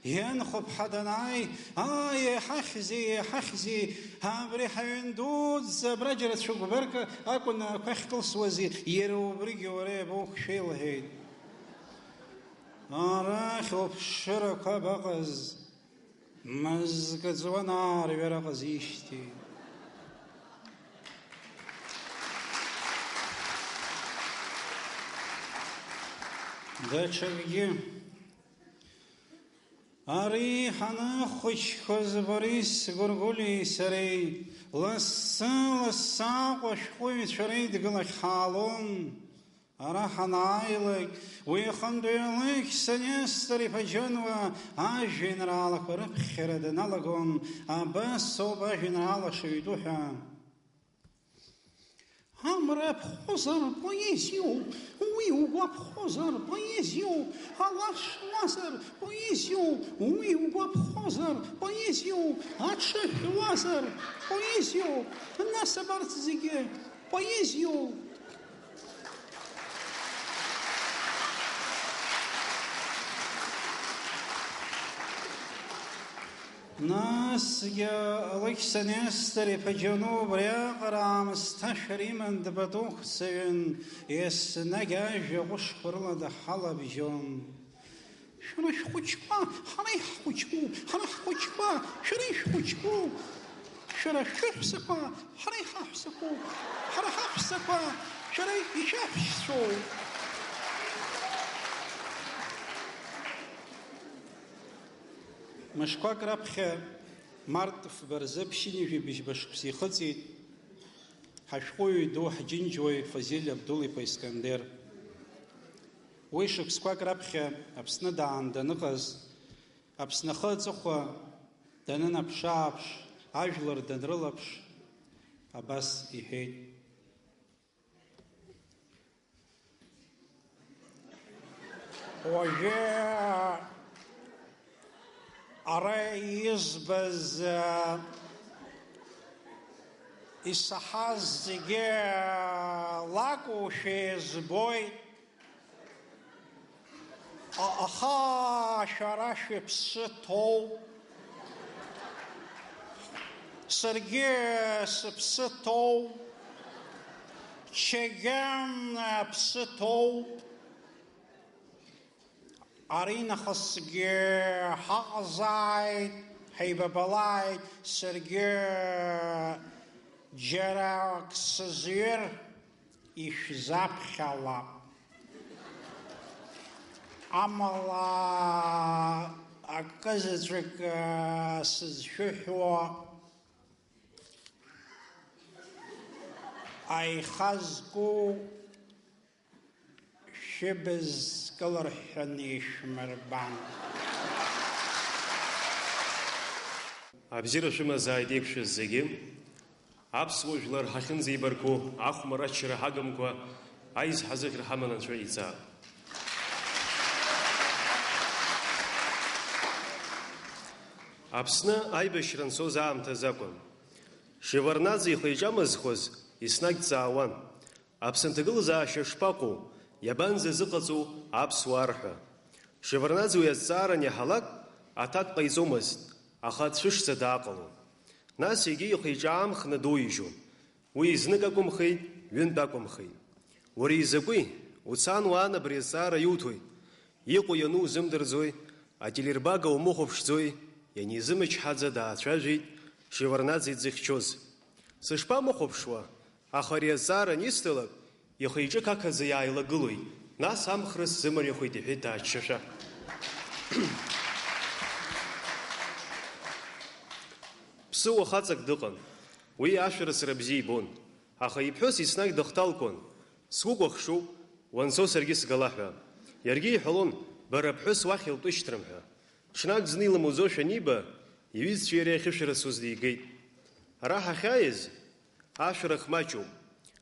Ианхәыԥҳа данааи, ааи, еиҳахьзи, еиҳахьзи, абри ҳаҩн дуӡӡа абра џьара цәыкәбарк акәын ақәа ахькылсуази, иара убригьы уара иабоуқәшәеи лҳәеит. Арахь уԥшырақәа абаҟаз, мызкы ҵуан аарҩара ҟазижьҭеи. Даҽакгьы. Ари ҳаныхәыҷқәаз Борис Гәыргәлиеи сареи лассы-лассы Аҟәа ашәҟәыҩҩцәа реидгылахь ҳаалон. Ара ҳанааилак, уи ихантәаҩы Алықьса Нестор-иԥа Џьонуа ажәеинраалақәа рыԥхьара даналагон, абас ауп ажәеинраала шаҩтәу ҳәа. Амра ԥхозар поезиоуп, уи угәаԥхозар поезиоуп, алашь уазар поезиоуп, уи угәаԥхозар поезиоуп, аҽыҳәа уазар поезиоуп, нас абарҭ зегьы поезиоуп. Насгьы Алықьса Нестор-иԥа Џьону убриаҟара аамысҭашәара иман дпатуқәцаҩын, еснагь ажәа ҟәышқәа рыла даҳалабжьон. Шәара шәхәыҷқәа, ҳара иаҳхәыҷқәоуп, ҳара ҳхәыҷқәа, шәара ишәхәыҷқәоуп, шәара шәыҳәсақәа, ҳара иҳаҳәсақәоуп, ҳара ҳаҳәсақәа, шәара ишәаҳәшьцәоуп. Мышқәак раԥхьа март фба рзы ԥшьынҩажәи быжьба шықәса ихыҵит ҳашәҟәыҩҩы ду, ҳџьынџьуаҩ Фазиль Абдул-иԥа Искандер. Уи шықәсқәак раԥхьа Аԥсны даан даныҟаз, Аԥсны ахы аҵыхәа данынаԥш-ааԥш, ажәлар данрылаԥш, абас иҳәеит. Уажәы ара избаз, исаҳаз зегьы лакәушәа избоит. А-, аха шәара шәыԥсы ҭоуп. Саргьы сыԥсы ҭоуп. Чегем аԥсы ҭоуп. Аринахысгьы ҳаҟазааит, ҳаибабалааит, саргьы џьара ак сызҩыр. Ишәзаԥхьалап. Амала акы заҵәык, э, сызшәыҳәо, аиха зку шәыбз кылырҳәҳәаны ишәмырбан. Абзиара шәымазааит еиқәшәаз зегьы. Аԥсуа жәлар ҳахьынӡеибарку, ахәмарра аччара ҳагымкәа, аизҳа зыхьыр ҳаманы Анцәа иҵаап. Аԥсны аибашьра анцоз аамҭазы акәын. Шеварднаӡе ихы-иҿы амызхуаз еснагь дҵаауан, Аԥсны аҭагылазаашьа шԥаҟоу, иабанӡазыҟаҵоу аԥсуаа рҳәа? Шеварднаӡе уи азҵаара аниаҳалак, аҭак ҟаиҵомызт, аха дцәышӡа дааҟалон. Нас егьи ихы-иҿы аамхны доуижьон. Уи знык акәымхеит, ҩынтә акәымхеит. Уара изакәи? Уцан уаан абри азҵаара иуҭоит. Иҟоу-иану узымдырӡои? Ателербага умыхәаԥшӡои? Ианизымчҳаӡа даацәажәеит Шеварднаӡе дзыхьчоз. Сышԥамыхәаԥшуа? Аха ари азҵаара анисҭалак, ихы-иҿы қақаӡа иааилагылоит, нас амхра сзымариахоит, иҳәеит дааччашәа. Ԥсыуа хаҵак дыҟан. Уи ашәарыцара бзиа ибон. Аха иԥҳәыс еснагь дыхҭалкуан. Сукәыхшоуп, уанцо саргьы сгала ҳәа. Иаргьы иҳәалон, бара бԥҳәыс уахь илтәышьҭрым ҳәа. Ҽнак зны илымуӡошәа аниба, иҩызцәеи иареи ахьышәарыцоз дигеит. Ара ҳахьааиз, ашәарах маҷуп,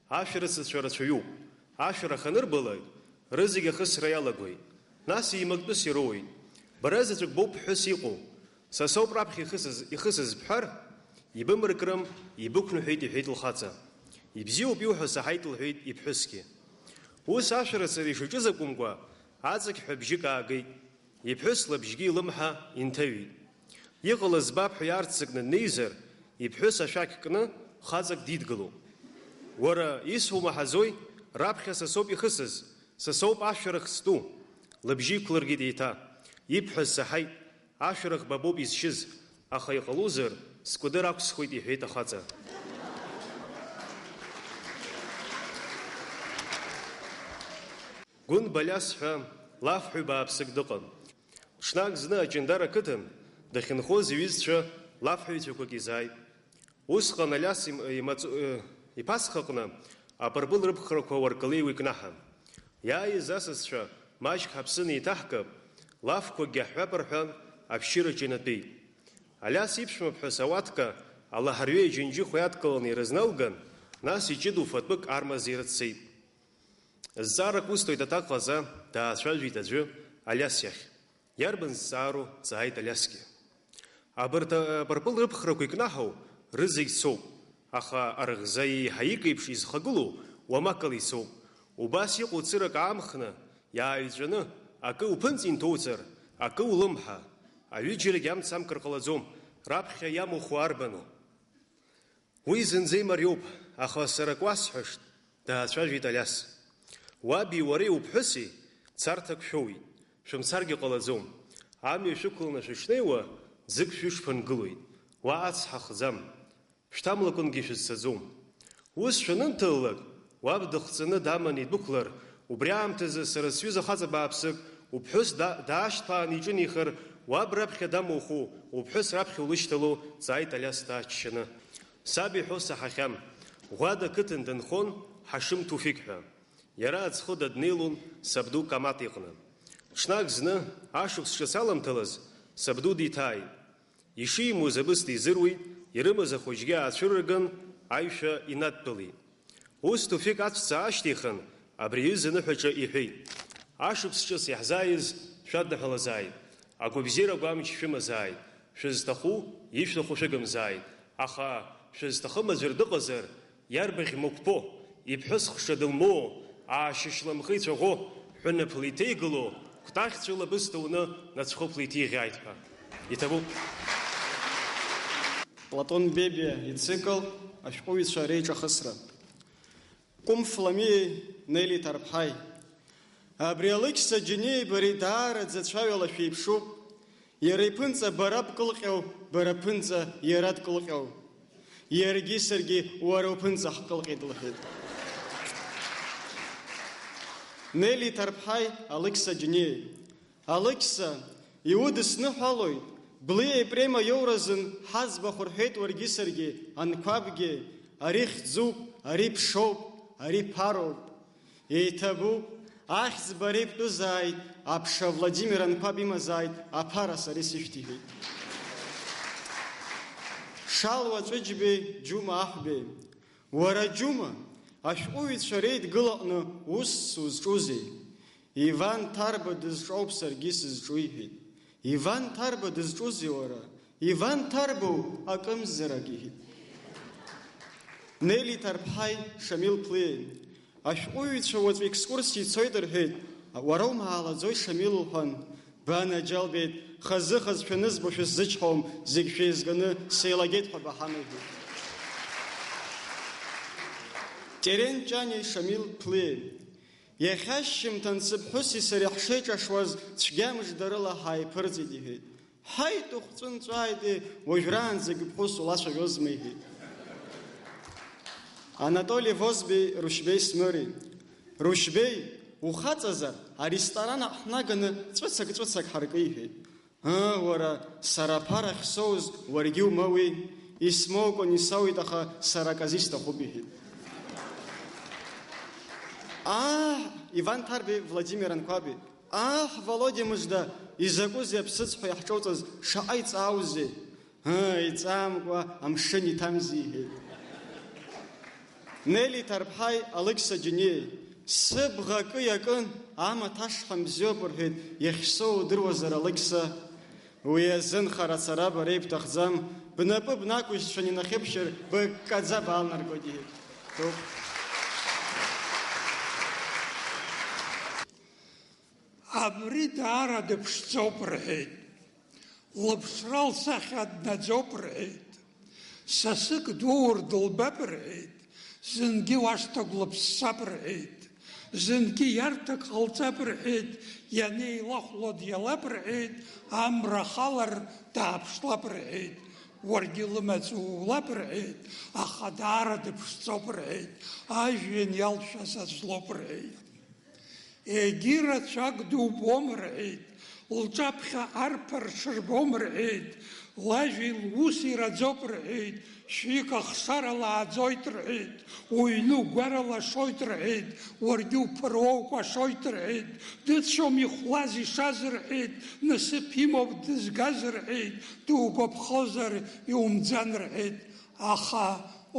ашәарыцацәа рацәаҩуп, ашәарах анырбалак, рызегь ахысра иалагоит, нас еимактәыс ироуеит. Бара заҵәык боуп ԥҳәыс иҟоу, са соуп раԥхьа ихысыз, ихысыз бҳәар, ибымаркрым, ибықәныҳәеит, иҳәеит лхаҵа. Ибзиоуп иуҳәо, саҳаит, лҳәеит иԥҳәысгьы. Ус ашәарыцара ишаҿыз акәымкәа, аҵықьҳәа бжьык аагеит. Иԥҳәыс лыбжьгьы илымҳа инҭаҩит. Иҟалаз збап ҳәа иаарццакны днеизар, иԥҳәыс ашәақь кны хаҵак дидгылоуп. Уара, исумаҳаӡои, раԥхьа са соуп ихысыз, са соуп ашәарах зтәу. Лыбжьы иқәлыргеит еиҭа. Ибҳәаз саҳаит, ашәарах ба боуп изшьыз, аха иҟалозар, скәадыр ақәсхуеит, иҳәеит ахаҵа. Гәынба Алиас ҳәа лафҳәаҩ бааԥсык дыҟан. Ҽнак зны Аҷандар ақыҭан дахьынхоз иҩызцәа лафҳәаҩцәақәак изааит. Усҟан Алиас им-, имаҵ-, э, иԥацхаҟны апырпыл рыԥхрақәа уаркалеиуа икнаҳан. Иааиз асасцәа маҷк ҳаԥсы неиҭаҳкып, лафқәакгьы ҳҳәап рҳәан, ашәшьыраҿы инатәеит. Алиас иԥшәмаԥҳәыс ауатка алаҳарҩеи аџьынџьыхәеи адкыланы ирызналган, нас иҷыдоу фатәык армазеира дцеит. Зҵаарак усҭоит аҭак ҟаҵа, даацәажәеит аӡәы Алиас иахь. Иарбан зҵаару, дҵааит Алиасгьы. Абарҭ, а, апырпыл рыԥхрақәа икнаҳау рызегь цоуп, аха арӷза еиҳа икеиԥш изхагылоу уамак ала ицоуп. Убас иҟоу цырак аамхны, иааҩҵәаны, акы уԥынҵа инҭоуҵар, акы улымҳа. Аҩыџьарагь амца амкыр ҟалаӡом, раԥхьа иамухуа арбану? Уи зынӡа имариоуп, аха сара акы уасҳәашт, даацәажәеит Алиас. Уаби уареи уԥҳәыси царҭак шәоуеит, шәымцаргьы ҟалаӡом. Амҩа шәықәланы шәышнеиуа, ӡык шәышԥынгылоит, уа ацҳа хӡам, шәҭамлакәынгьы шәызцаӡом. Ус шәанынҭалалак, уаб дыхҵаны даманы идәықәлар, убри аамҭазы сара сҩыза хаҵа бааԥсык, уԥҳәыс да-, даашьҭԥааны иҿынеихар, уаб раԥхьа дамуху, уԥҳәыс раԥхьа улышьҭалоу, дҵааит Алиас дааччаны. Саб иҳәо саҳахьан. Ӷәада қыҭан дынхон Ҳашым Туфиқ ҳәа. Иара аӡхыда днеилон сабду Камаҭ иҟны. Ҽнак зны, ашықәс ҿыц аламҭалаз, сабду диҭааит. Ишимуз абысҭа изыруит, ирымаз ахәыҷгьы аацәырырган, аишәа инадтәалеит. Ус Туфиқ аҵәца аашьҭихын, абри аҩыза аныҳәаҿа иҳәеит, ашықәс ҿыц иаҳзааиз шәадныҳәалазааит, агәабзиара агәамч шәымазааит, шәызҭаху, ишәҭаху шәыгымзааит, аха шәызҭахым аӡәыр дыҟазар, иарбаӷь мықәԥо, иԥҳәыс хша дылмоуо, аашьышьламхы ицәаӷәо, ҳәынаԥла иҭеигыло, кәтаӷьцәа лабысҭа уны нацәхыԥла иҭиӷьааит ҳәа. Иҭабуп. Платон Бебиа ицикл Ашәҟәыҩҩцәа реиҿахысра. Кәым Фламиеи Нели Ҭарԥҳаи. Абри Алықьса Џьениеи бареи даараӡа цәаҩала шәеиԥшуп. Иара иԥынҵа бара бкылҟьау, бара бԥынҵа иара дкылҟьау. Иаргьы саргьы уара уԥынҵа ҳкылҟьеит, лҳәеит. Нели Ҭарԥҳаи Алықьса Џьениеи. Алықьса, иудысныҳәалоит, Блиа ипрема иоуразын ҳаӡбахә рҳәеит уаргьы саргьы, анқәабгьы, ари хьӡуп, ари ԥшоуп, ари ԥароуп. Еиҭабуп, ахьӡ бара ибтәызааит, аԥша Владимир анқәаб имазааит, аԥара сара исышәҭ, иҳәеит. Шалуа Ҵәыџьбеи Џьума Аҳәбеи. Уара, Џьума, ашәҟәыҩҩцәа реидгылаҟны усс узҿузеи? Иван Ҭарба дызҿоуп саргьы сызҿу, иҳәеит. Иван Ҭарба дызҿузеи уара? Иван Ҭарбоу акымзарак, иҳәеит. Нели Ҭарԥҳаи Шамил Ԥлиеи. Ашәҟәыҩҩцәа уаҵәы екскурсиа ицоит рҳәеит. Уара умаалаӡои, Шамил, лҳәан. Банаџьалбеит, хазы-хазы шәанызбо шәысзычҳауам, зегь шәеизганы сеилагеит ҳәа баҳама, иҳәеит. Терен Ҷани Шамил Ԥлиеи. Иахьа ашьжьымҭан сыԥҳәыси сареи ҳшеиҿашуаз цәгьамыждарыла ҳааиԥырҵит, иҳәеит. Ҳаит, ухҵәы нҵәааитеи, уажәраанӡагь уԥҳәыс улацәажәозма, иҳәеит. Анатоли Возбеи Рушьбеи Смыри. Рушьбеи, ухаҵазар, аресторан аҟны ҳнаганы ҵәыцак-ҵәыцак ҳаркы, иҳәеит. Ыы, уара, сара аԥара ахьсоуз уаргьы умоуеи, исмоукәан исоуит, аха сара аказы исҭахуп, иҳәеит. Аа, Иван Ҭарбеи Владимир Анқәаби, аҳ, Володиа мыжда, изакәызеи аԥсыӡ ҳәа иаҳҿоуҵаз, шаҟа иҵааузеи? Ыы, иҵаамкәа амшын иҭамзи, иҳәеит. Нели Ҭарԥҳаи Алықьса Џьениеи, сыбӷа акы иакын, амаҭ ашҳам бзиоуп рҳәеит, иахьсоу удыруазар, Алықьса? Уи азын хара ацара бара ибҭахӡам, бнапы бнақәышьшәан инахьыбшьыр, быккаӡа баалнаргоит, иҳәеит. Ҭоуп. Абри даара дыԥшӡоуп рҳәеит. Лыԥшра лсахьа днаӡоуп рҳәеит. Сасык дуур дылбап рҳәеит. Зынгьы уашҭагә лыԥссап рҳәеит. Зынгьы иарҭак ҟалҵап рҳәеит. Ианеилахәло диалап рҳәеит. Амра халар дааԥшлап рҳәеит. Уаргьы лымаҵ уулап рҳәеит. Аха даара дыԥшӡоуп рҳәеит. Ажәҩан иалшәаз аӡә лоуп рҳәеит. Егьи рацәак дубом рҳәеит, лҿаԥхьа арԥар шырбом рҳәеит, лажәеи луси раӡоуп рҳәеит, шәҩык ахшара лааӡоит рҳәеит, уҩны угәара лашоит рҳәеит, уаргьы уԥыруа укәашоит рҳәеит, дыцәом ихәлаз ишаз рҳәеит, насыԥ имоуп дызгаз рҳәеит, дугәаԥхозар иумӡан рҳәеит, аха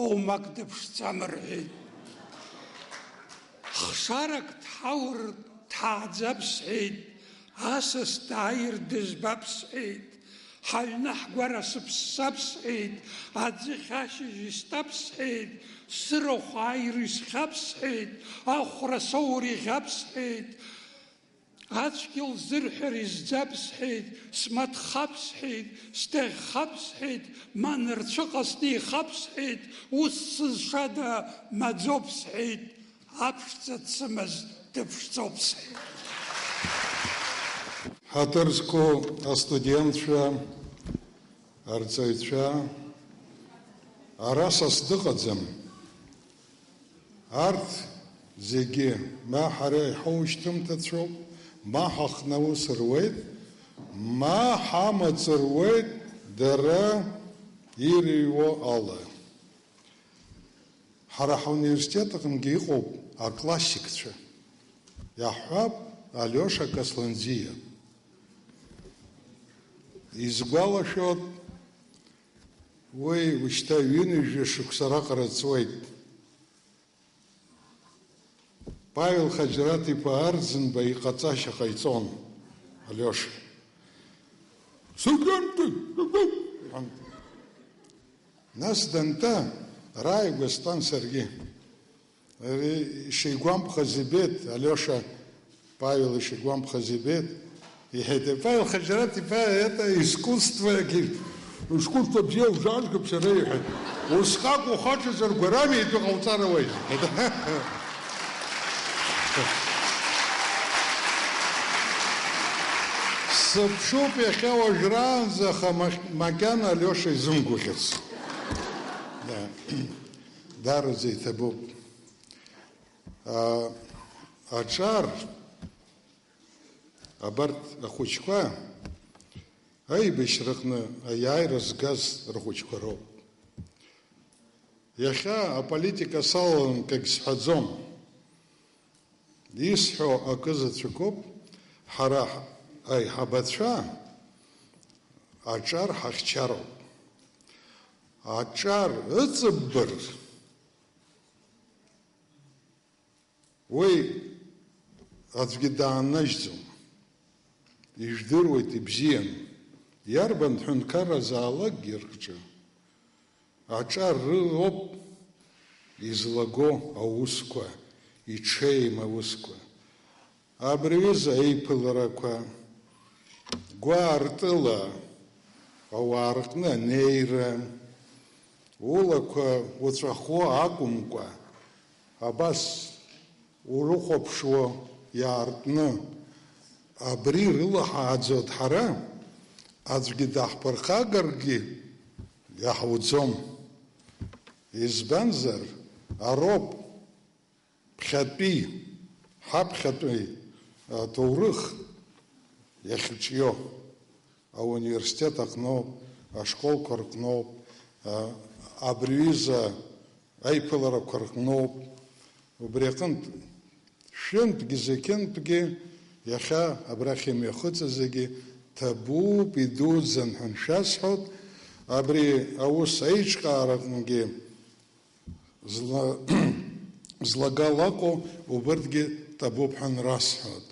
оумак дыԥшӡам рҳәеит. Хшарак дҳаур дҳааӡап сҳәеит, асас дааир дызбап сҳәеит, ҳаҩны ҳгәара сыԥссап сҳәеит, аӡыхь ашьыжь исҭап сҳәеит, сырахә ааир исхьап сҳәеит, ахәра соур иӷьап сҳәеит, ацәгьа лзырҳәар изӡап сҳәеит, смаҭхап сҳәеит, сдаӷьхап сҳәеит, ма нырцәыҟа снеихап сҳәеит, ус сызшада маӡоуп сҳәеит, аԥшӡа дсымаз дыԥшӡоуп сҳәеит. Ҳаҭыр зқәу астудентцәа, арҵаҩцәа, ара са сдыҟаӡам. Арҭ зегьы ма ҳара иҳаушьҭымҭацәоуп, ма ҳахнаус руеит, ма ҳамаҵ руеит дара ирыҩуа ала. Ҳара ҳауниверситет аҟынгьы иҟоуп аклассикцәа. Иаҳҳәап, Алиоша Касланӡиа. Изгәалашәоит, уи ушьҭа ҩынҩажәа шықәса раҟара ҵуеит. Павел Хаџьараҭ-иԥа Арӡынба иҟаҵашьа ҟаиҵон Алиоша. Сыгәамтәын! Нас данта, рааигәа стәан саргьы. Ари ишигәамԥхаз ибеит, Алиоша Павел ишигәамԥхаз ибеит. Иҳәеит, Павел Хаџьараҭ-иԥа, это искусство, искусство бзиа узаазгап сара, иҳәеит. Усҟак ухаҽазар гәарами итәы ҟауҵар ауеит, иҳәеит. Сыԥшуп иахьа уажәраанӡа, аха ма-, макьана Алиоша изымгәаӷьыц. Да. Дараӡа иҭабуп. А, аҿар, абарҭ ахәыҷқәа, аибашьраҟны аиааира згаз рхәыҷқәа роуп. Иахьа аполитика салалан акгьы сҳәаӡом. Исҳәо акы заҵәыкоуп, ҳара ҳ-, аиҳабацәа аҿар ҳахьчароуп. Аҿар ыҵыббыр, уи аӡәгьы дааннажьӡом. Ижәдыруеит ибзиан, иарбан ҳәынҭқарразаалакгьы рҿы аҿар рылоуп излаго аусқәа, иҽеим аусқәа. Абри аҩыза аиԥыларақәа, гәаартыла ауаа рҟны анеира, улақәа уҵәахуа акәымкәа, абас урыхәаԥшуа иаартны, абри рылаҳааӡоит ҳара, аӡәгьы даҳԥырхагаргьы иаҳуӡом. Избанзар, ароуп ԥхьатәи, ҳаԥхьатәи аҭоурых иахьыҿио. Ауниверситет аҟноуп, ашколқәа рҟноуп, а, абри аҩыза аиԥыларақәа рҟноуп. Убри аҟынтә, шәынтәгьы зқьынтәгьы иахьа абрахь имҩахыҵыз зегьы ҭабуп, идуӡӡан ҳәа аншәасҳәоит, абри аус аиҿкаараҟынгьы зла-, злагала ыҟоу убырҭгьы ҭабуп ҳәа анрасҳәоит.